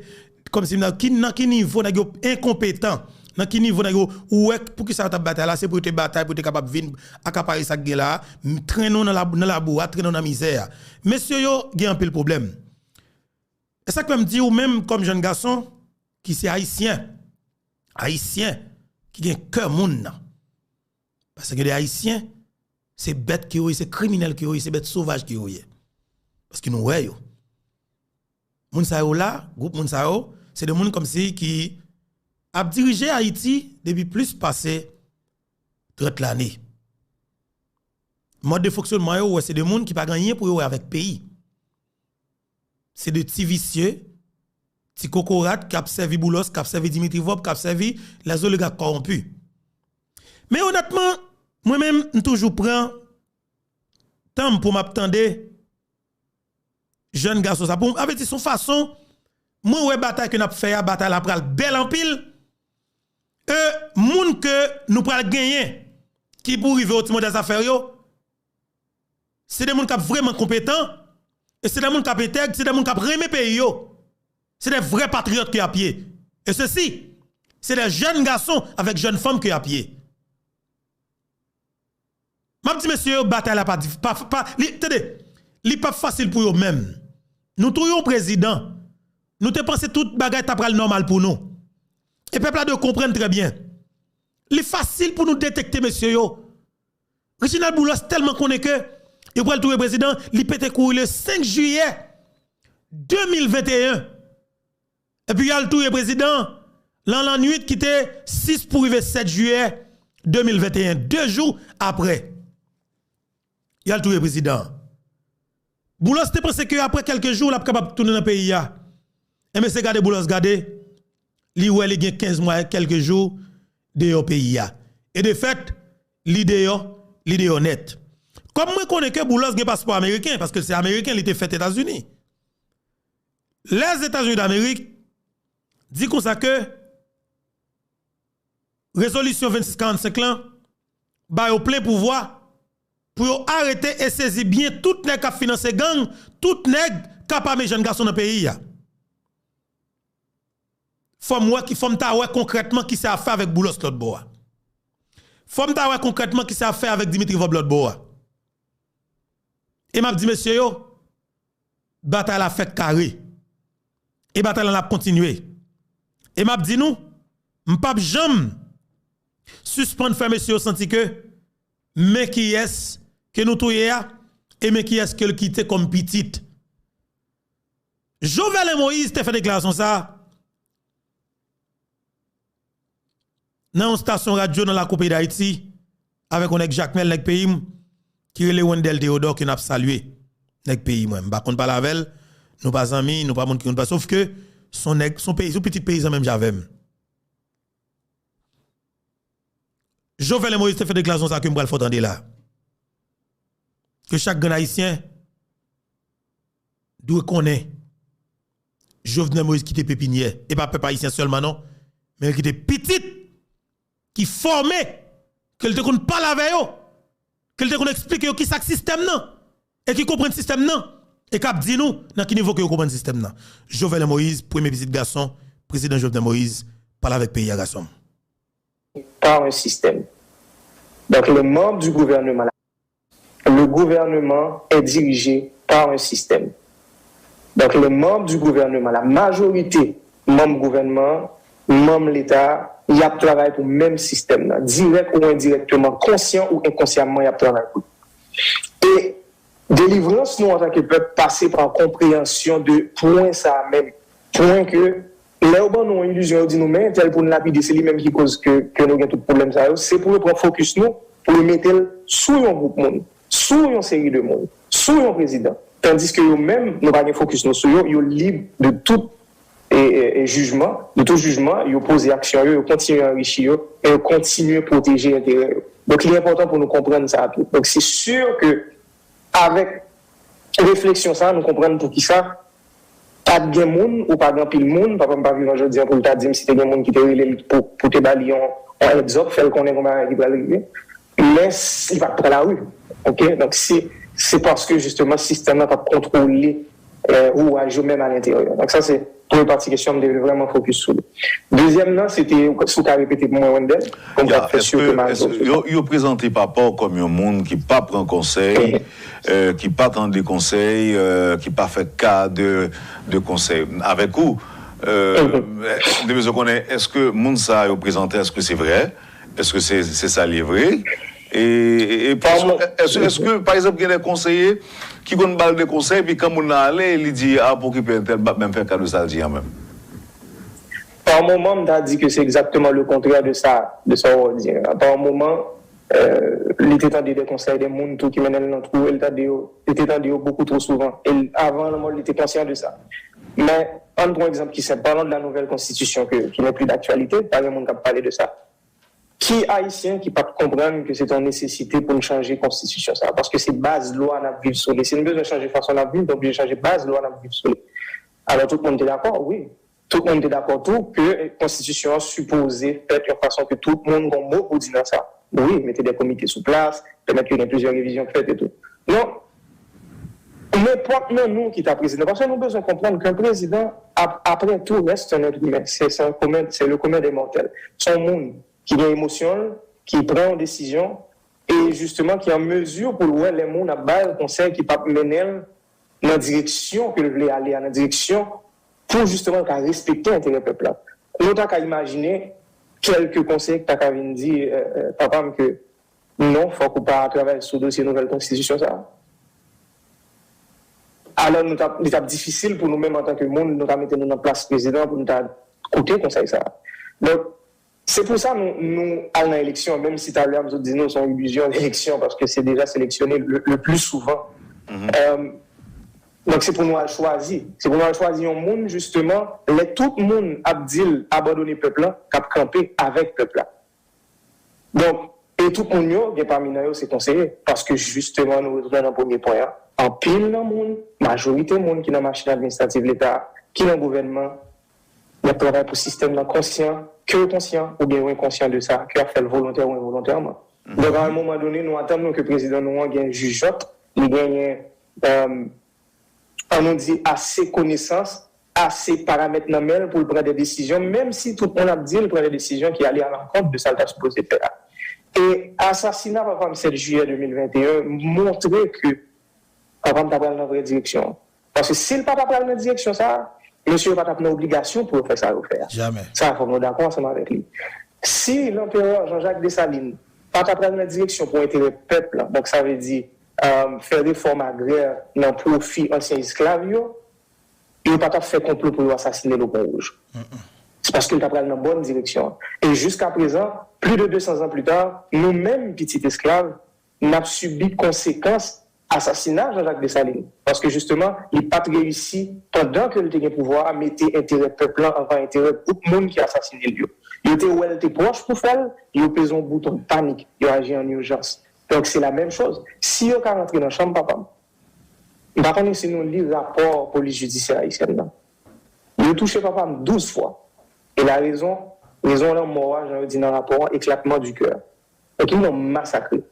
kòmsi nan ki, nan ki nivo nèg yo enkonpetan, nan ki nivo nèg yo, ou wè poukisa yo t ap batay la, se pou yo te batay, pou yo te kapab vin akapare sa k gen la, m-, trennen w nan la, nan labou a, trennen w nan mizè a. Mesye yo gen anpil pwoblèm. E sa k fè m di ou menm kòm jèn gason, ki se ayisyen, ayisyen ki gen kè moun nan. Paske gen de ayisyen, se bèt ke yo ye, se kriminèl ke yo ye, se bèt sovaj ke yo ye. Paske nou wè yo. Moun sa yo la, gwoup moun sa yo, se de moun kòmsi ki ap dirije Ayiti depi plis pase trant lane. Mòd de fonksyonman yo, ou wè, se de moun ki pa gen anyen pou yo wè avèk peyi. Se de ti visye, ti kokorat k ap sèvi Boulos, k ap sèvi Dimitri Vorbe, k ap sèvi lèzoligak kòwonpi. Men onètman, mwen menm, m toujou pran tan m pou m ap tande jèn gason sa pou mwen. Sa vle di, se yon fason, mwen wè batay ke n ap fè a, batay la pral bèl anpil. E moun ke nou pral genyen ki pou rive o timon dèzafè yo, se de moun k ap vrèman konpetan, e se de moun k ap entèg, se de moun k ap renmen peyi yo. Se de vrè patriyòt ke y ap ye. E sesi, se de jèn gason avèk jèn fanm ke y ap ye. M ap di mesye yo, batay la pa, pa, pa li, tande, li p ap fasil pou yo menm. Nou touye yon prezidan. Nou te panse tout bagay ta pral nòmal pou nou. E pèp la dwe konprann trè byen. Li fasil pou nou detekte mesye yo. Reginald Boulos tèlman konnen ke yo pral touye prezidan, li pete kouri le senk jiyè de mil venteyen. Epi y al touye prezidan lan lannwit ki te sis pou rive sèt jiyè de mil venteyen, de jou apre. Y al touye prezidan. Boulos te panse ke apre kèlke jou, l ap kapab tounen nan peyi a. E mesye gade Boulos gade, li wè li gen kenz mwa e kèlke jou deyò peyi a. E de fèt, li deyò, li deyò nèt. Kòm mwen konnen ke Boulos gen paspò ameriken, paske se ameriken, li te fèt Etazini. Lèzetazini Damerik di konsa ke rezolisyon vennsis karannsenk lan ba yo plen pouvwa pou yo arete e sezi byen tout nèg k ap finanse gang, tout nèg k ap ame jèn gason nan peyi a. Fò m wè ki, fò m ta wè konkrètman kisa y ap fè avèk Boulos lòt bò a. Fò m ta wè konkrètman kisa y ap fè avèk Dimitri Vorbe lòt bò a. E m ap di mesye yo, batay la fèk kare. E batay la ap kontinye. E m ap di nou, m p ap janm sispann fè mesye yo santi ke men kiyès ke nou touye a, e men kiyès ke l kite kòm pitit. Jovenel Moïse te fè deklarasyon sa a nan yon stasyon radyo nan lakou peyi Dayiti avèk yon nèg Jakmèl, nèg peyi m, ki rele Wendell Théodore, ke n ap salye. Nèg peyi mwen. M pa konn pale avè l, nou pa zanmi, nou pa moun ki konn pale. Sòf ke se yon nèg, se yon peyi, se yon pitit peyizan menm jan avè m. Jovenel Moïse te fè deklarasyon sa ke m pral fè w tande la. Ke chak grenn Ayisyen dwe konnen Jovenel Moïse kite pepinyè. E pa pèp ayisyen sèlman non, men li kite pitit ki fòme, ke l te konn pale avè yo, ke l te konn eksplike yo kisa k sistèm nan, e ki konprann sistèm nan, e k ap di nou nan ki nivo ke yo konprann sistèm nan. Jovenel Moïse, premye pitit gason Prezidan Jovenel Moïse, pale avèk peyi a, gason m. Par un système. Donc, les membres du gouvernement, le gouvernement est dirigé par un système. Donc, les membres du gouvernement, la majorité manm gouvènman, manm Leta, y ap travay pou menm sistèm nan, dirèk ou endirèkteman, konsyan ou enkonsyaman, y ap travay pou li. E delivrans nou antanke pèp pase pa konpreyansyon de pwen sa a menm. Pwen ke lè yo ban nou yon ilizyon, yo di nou men entèl pou n lapide, se li menm ki koz ke, ke nou gen tout pwoblèm sa yo, se pou yo pran fokis nou, pou yo mete l sou yon gwoup moun, sou yon seri de moun, sou yon prezidan. Tandiske yo menm, nou pa gen fokis nou sou yo, yo lib de tout e, e, e jijman, de tout jijman, yo poze aksyon yo, yo kontinye anrichi yo, e yo kontinye pwoteje enterè yo. Donk, li enpòtan pou nou konprann sa a tou. Donk, se si ke avèk refleksyon sa a, nou konprann poukisa pa t gen moun, ou pa gen anpil moun, papa m pa vivan jodi a pou l ta di m si te gen moun ki te rele l pou, pou te ba li yon, yon heads up, fè l konnen gon bagay ki pral rive. Men, li pa t pran lari. Oke? Donk, se, se paske, jisteman, sistèm nan t ap kontwole wouraj yo menm alenteryè. Donk, sa se premye pati kesyon m te vle vrèman fokis sou li. Dezyèm nan, se te, si w ka repete pou mwen, Wendell, pou m ka fè si ke m al. Yo, yo prezante papa w kòm yon moun ki pa pran konsèy, ki pa tande konsèy, ki pa fè ka de, de konsèy. Avèk ou, m te bezwen konnen, èske moun sa yo prezante, èske se vrè? Èske se, se sa l ye vre? E, e, e èske, èske, pa egzanp, gen de konseye ki konn ba l de konsèy, epi kan moun nan ale, li di, a, pa okipe entèl, m p ap menm fè ka de sa l di an menm. Par moman, m ta di ke se egzakteman le kontrè de sa, de sa w di a. Par moman, li te tande de konsèy de moun tou ki mennen l nan twou, e l tande yo, li te tande yo beaucoup trop souvent. E avan lanmò l, li te konsyan de sa. Men, ann pran egzanp ki senp. Parlons de la nouvelle constitution que, qui n'est plus d'actualité, pa gen moun k ap pale de sa. Ki Ayisyen ki p ap konprann ke se te yon nesesite pou n chanje konstitisyon sa a? Paske se baz lwa n ap viv sou li. Si n bezwen chanje fason n ap viv, nou oblije chanje baz lwa n ap viv sou li. Alò, tout moun te dakò, wi. Tout moun te dakò tou ke konstitisyon an sipoze fèt yon fason ke tout moun gen yon mo pou di nan sa. Wi, mete de komite sou plas, pèmèt ke gen plizyè revizyon k fèt e tou. Non, nenpòt nan nou ki ta prezidan, paske nou bezwen konprann ke yon prezidan, ap- apre tou, reste un être humain, c'est c'est un commun, c'est le commun des mortels. Se yon moun ki gen emosyon l, ki pran yon desizyon, e jisteman ki an mezi pou l wè lè moun ap ba l konsèy ki p ap mennen l nan direksyon ke l vle ale a, nan direksyon pou jisteman l ka respekte enterè pèp la. Nou ta ka imajine kèlke konsèy ki ta ka vin di, euh, euh, papa m, ke non, fòk ou pa travay sou dosye nouvèl konstitisyon sa a. Alò, nou t ap, li t ap difisil pou nou menm antanke moun, nou ta mete nou nan plas prezidan pou nou ta koute konsèy sa a. Donk, se pou sa nou, nou al nan eleksyon, menm si talè a m sot di nou se yon ilizyon eleksyon, paske se deja seleksyone le, le pli souvan. Euh, donk, se pou nou al chwazi. Se pou nou al chwazi yon moun, jisteman, lè tout moun ap di l abandone pèp la, k ap kanpe avèk pèp la. Donk, e tout moun yo, gen pami nan yo se konseye, paske jisteman nou retounen nan premye pwen an. Anpil nan moun, majorite moun ki nan machin administrativ Leta a, ki nan gouvènman, y ap travay pou sistèm nan konsyan, ke yo konsyan oubyen yo enkonsyan de sa, ke y ap fè l volontè ou envolontèman. Donk, a yon moman done, nou atann nou ke prezidan nou an gen jijòt, li genyen, euh, ann nou di, ase konesans, ase paramèt nan men l pou l pran de desizyon, menm si tout moun ap di l pran de desizyon ki ale alankont de sa l ta sipoze fè a. E asasina papa m sèt jiyè de mil venteyen montre ke papa m ta pral nan vrè direksyon an. Paske si l pa ta pral nan direksyon sa a, mesye yo pa t ap nan obligasyon pou yo fè sa yo fè a. Jamè. Sa a, fòk nou dakò ansanm avèk li. Si Lanperè Jean-Jacques Dessalines pa ta pral nan direksyon pou enterè pèp la, donk sa vle di, euh, fè refòm agrè nan pwofi ansyen esklav yo, yo pa t ap fè konplo pou yo asasine l o Pon Wouj. Se paske l ta pral nan bòn direksyon an. E jiskaprezan, plis de de san zan pli ta, nou menm pitit esklav, n ap sibi konsekans asasina Jean-Jacques Dessalines. Paske jisteman, li pa t reyisi, pandan ke l te gen pouvwa a, mete enterè pèp lan anvan enterè gwoup moun ki asasine l yo. Yo te wè l te pwòch pou fè l, yo peze yon bouton panik, yo aji an ijans. Donk, se la menm choz. Si yo ka rantre nan chanm papa m, m pa konnen si nou li rapò polis jidisyè ayisyèn nan. Yo touche papa m douz fwa. E la rezon, rezon lanmò a, jan yo di nan rapò an, éclatement du cœur. Donk, yon nonm masakre.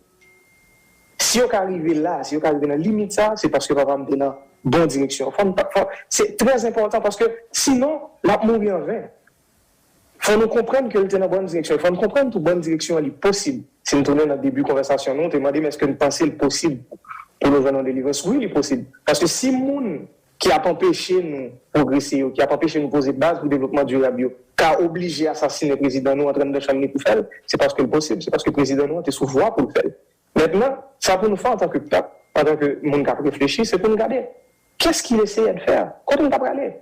Si yo ka rive la, si yo ka rive nan limit sa, se paske papa m te nan bon direksyon. Fò n pa, fò, se trè enpòtan paske sinon, l ap mouri anven. Fò nou konprann ke l te nan bòn direksyon. Fò n konprann tou bòn direksyon an li posib. Si n tounen nan debi konvèsasyon nou, ou te mande m èske n panse l posib pou nou jwenn yon delivrans. Wi, li posib. Paske si moun ki ap anpeche nou pwogrese yo, ki ap anpeche nou poze baz pou devlopman dirab yo, ka oblije asasinen prezidan nou, antre anndan chanm li pou fè l, se paske l posib, se paske prezidan nou an te sou vwa pou l fè l. Mentnan, sa pou nou fè antanke pèp, antanke moun k ap reflechi, se pou n gade, qu'est-ce qu'il essayait de faire? Kote n ta prale?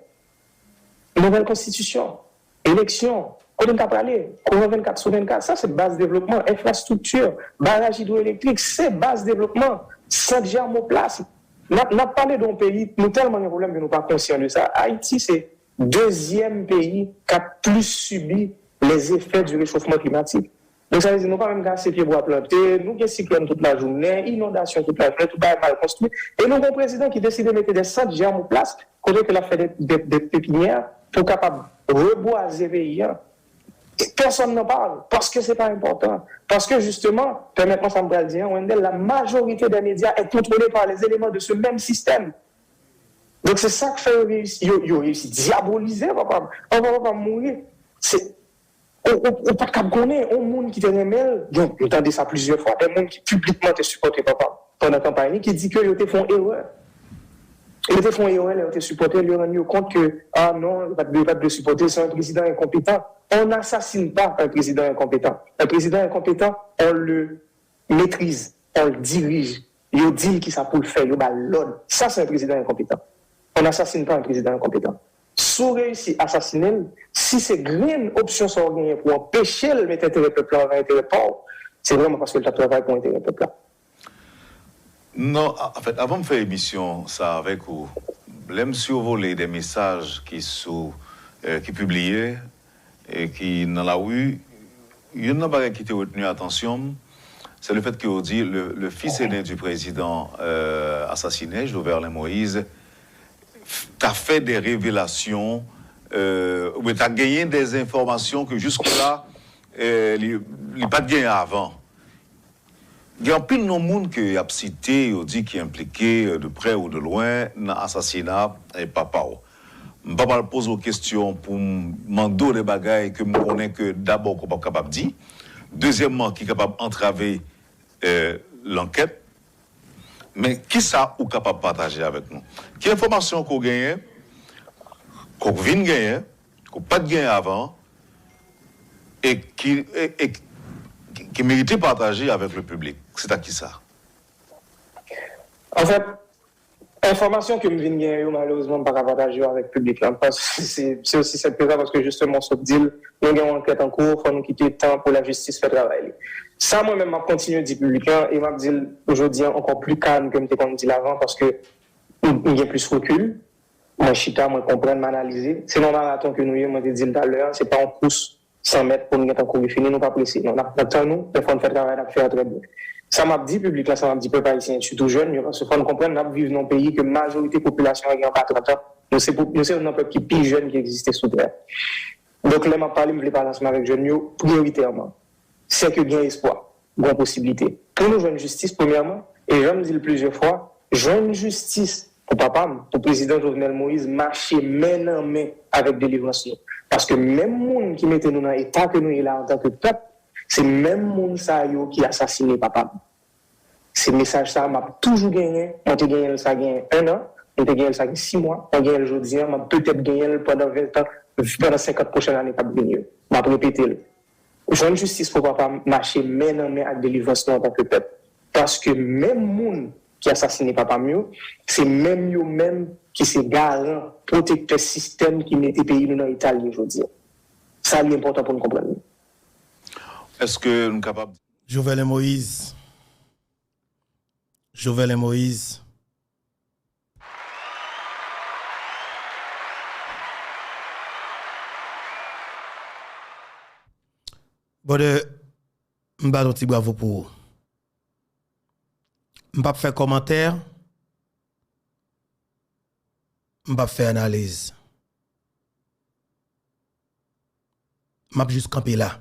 Nouvèl konstitisyon, eleksyon, kote n ta prale? Kouran vennkat sou vennkat, sa se baz devlopman, enfrastrikti, baraj idwoelektrik, se baz devlopman, sant Germoplas. N ap, n ap pale de yon peyi, nou tèlman gen pwoblèm ke nou pa konsyan de sa. Ayiti se dezyèm peyi k ap plis sibi les effets du réchauffement climatique. Donk, sa vle di, nou pa menm gen ase pyebwa plante, nou gen siklòn tout lajounen, inondasyon tout lajounen, tout bagay mal konstwi. E nou gen yon prezidan ki deside mete de sant Germoplas, kote ke l ap fè de, de, de pepinyè pou kapab rebwaze peyi a. E pèsonn n'en parle, paske se pa enpòtan. Paske, jisteman, pèmèt mwen sa m pral di an, Wendell, la majorité des médias est contrôlée par les éléments de ce même système. Donk, se sa k fè yo reyisi, yo, yo reyisi dyabolize papa m. Anvan papa m mouri, se, ou, ou, ou pa t kab konnen, yon moun ki te renmen l, bon, m tande sa plizyè fwa, de moun ki piblikman te sipòte papa m pandan kanpay li, ki di ke yo te fè yon erè. Yo te fè yon erè lè yo te sipòte l, yo rann yo kont ke, ah non, yo pa t dwe, yo pa t dwe sipòte l, se yon prezidan enkonpetan. On n'assassine pas un président incompétent. Un président incompétent, on le maîtrise, on le dirige. Yo di l kisa pou l fè, yo ba l lòd. Sa se yon prezidan enkonpetan. On n'assassine pas un président incompétent. Si w reyisi asasinen l, si se grenn opsyon sa w genyen pou anpeche l mete enterè pèp la anvan enterè pa w, se vrèman paske l t ap travay pou enterè pèp la. Non, a- anfèt, avan m fè emisyon sa avèk ou, lè m sivole de mesaj ki sou, eh, ki pibliye, e ki nan lari, Youn nan bagay ki te retni atansyon m, se le fèt ke yo di le, le fils aîné du président euh, assassiné, Joverlin Moïse, f- ta fè de revelasyon, euh, oubyen ta genyen de enfòmasyon ke jiske la, euh, li, li pa t genyen avan. Gen anpil non moun ke y ap site, yo di ki enplike, euh, de prè ou de lwen nan asasina, eh, papa w. M pa pral poze w kesyon pou m mande w de bagay ke m konnen ke dabò ou p ap kapab di. Dezyèmman, ki kapab antrave, eh, lankèt. Men kisa ou kapab pataje avèk nou? Ki enfòmasyon ke w genyen, ke w vin genyen, ke w pa t genyen avan, e ki, e, e ki, ki merite pataje avèk le piblik? Se ta kisa? Anfèt, enfòmasyon ke m vin genyen yo, malerezman, m pa ka pataje yo avèk piblik la. Paske se se osi senp ke sa, paske jisteman, w sot di l, nou gen yon ankèt an kou, fò nou kite tan pou lajistis fè travay li. Sa mwen menm, m ap kontinye di piblik la, e m ap di l jodi a ankò pli kalm ke m te konn di l avan, paske m m gen plis rekil, mwen chita, mwen konprann, m analize. Se nan maraton ke nou ye, mwen te di l talè a, se pa yon kous san mèt pou n gentan kouri fini, nou pa prese. Non, n ap pran tan nou, men fò n fè travay n ap fè a trè byen. Sa m ap di piblik la, sa m ap di pèp ayisyen, sitou jèn yo, paske fò n konprann n ap viv nan yon peyi ke majorite popilasyon an gen anba trant an. Nou se, nou se youn nan pèp ki pi jèn ki egziste sou tè a. Donk, lè m ap pale, m vle pale ansanm avèk jèn yo priyoritèman. Se ke gen espwa, gen posiblite. Pou nou jwenn jistis, premyèman, e jan m di l plizyè fwa, jwenn jistis pou papa m, pou prezidan Jovenel Moïse, mache men nan men avèk delivrans nou. Paske menm moun ki mete nou nan eta ke nou ye la antanke pèp, se menm moun sa yo ki asasine papa m. Se mesaj sa a m ap toujou genyen. Mwen te genyen l sa gen en an, mwen te genyen l sa gen sis mwa, mwen genyen l jodi a, m ap petèt genyen l pandan ven tan, pandan senkant pwochèn ane k ap vini yo. M ap repete l. Jwenn jistis pou papa m mache men nan men ak delivrans nou antanke pèp. Paske menm moun ki asasine papa m yo, se menm yo menm ki se garan, pwotektè sistèm ki mete peyi nou nan eta l ye jodi a. Sa li enpòtan pou n konprann li. Èske nou kapab Jovenel Moïse. Jovenel Moïse. Brother, m bat yon ti bravo pou ou. M p ap fè kòmantè, m p ap fè analiz. M ap jis kanpe la.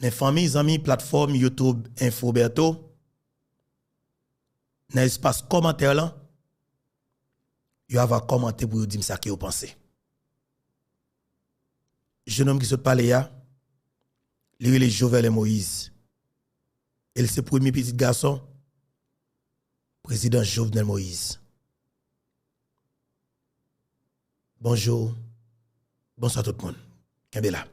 Men fanmi, zanmi, platfòm YouTube Info Bertho, nan espas kòmantè lan, yo ava kòmante pou yo di m sa ke yo panse. Jennonm ki sot pale a, li rele Jovenel Moïse. E l se premye pitit gason prezidan Jovenel Moïse. Bonjou, bonswa tout moun. Kenbe la.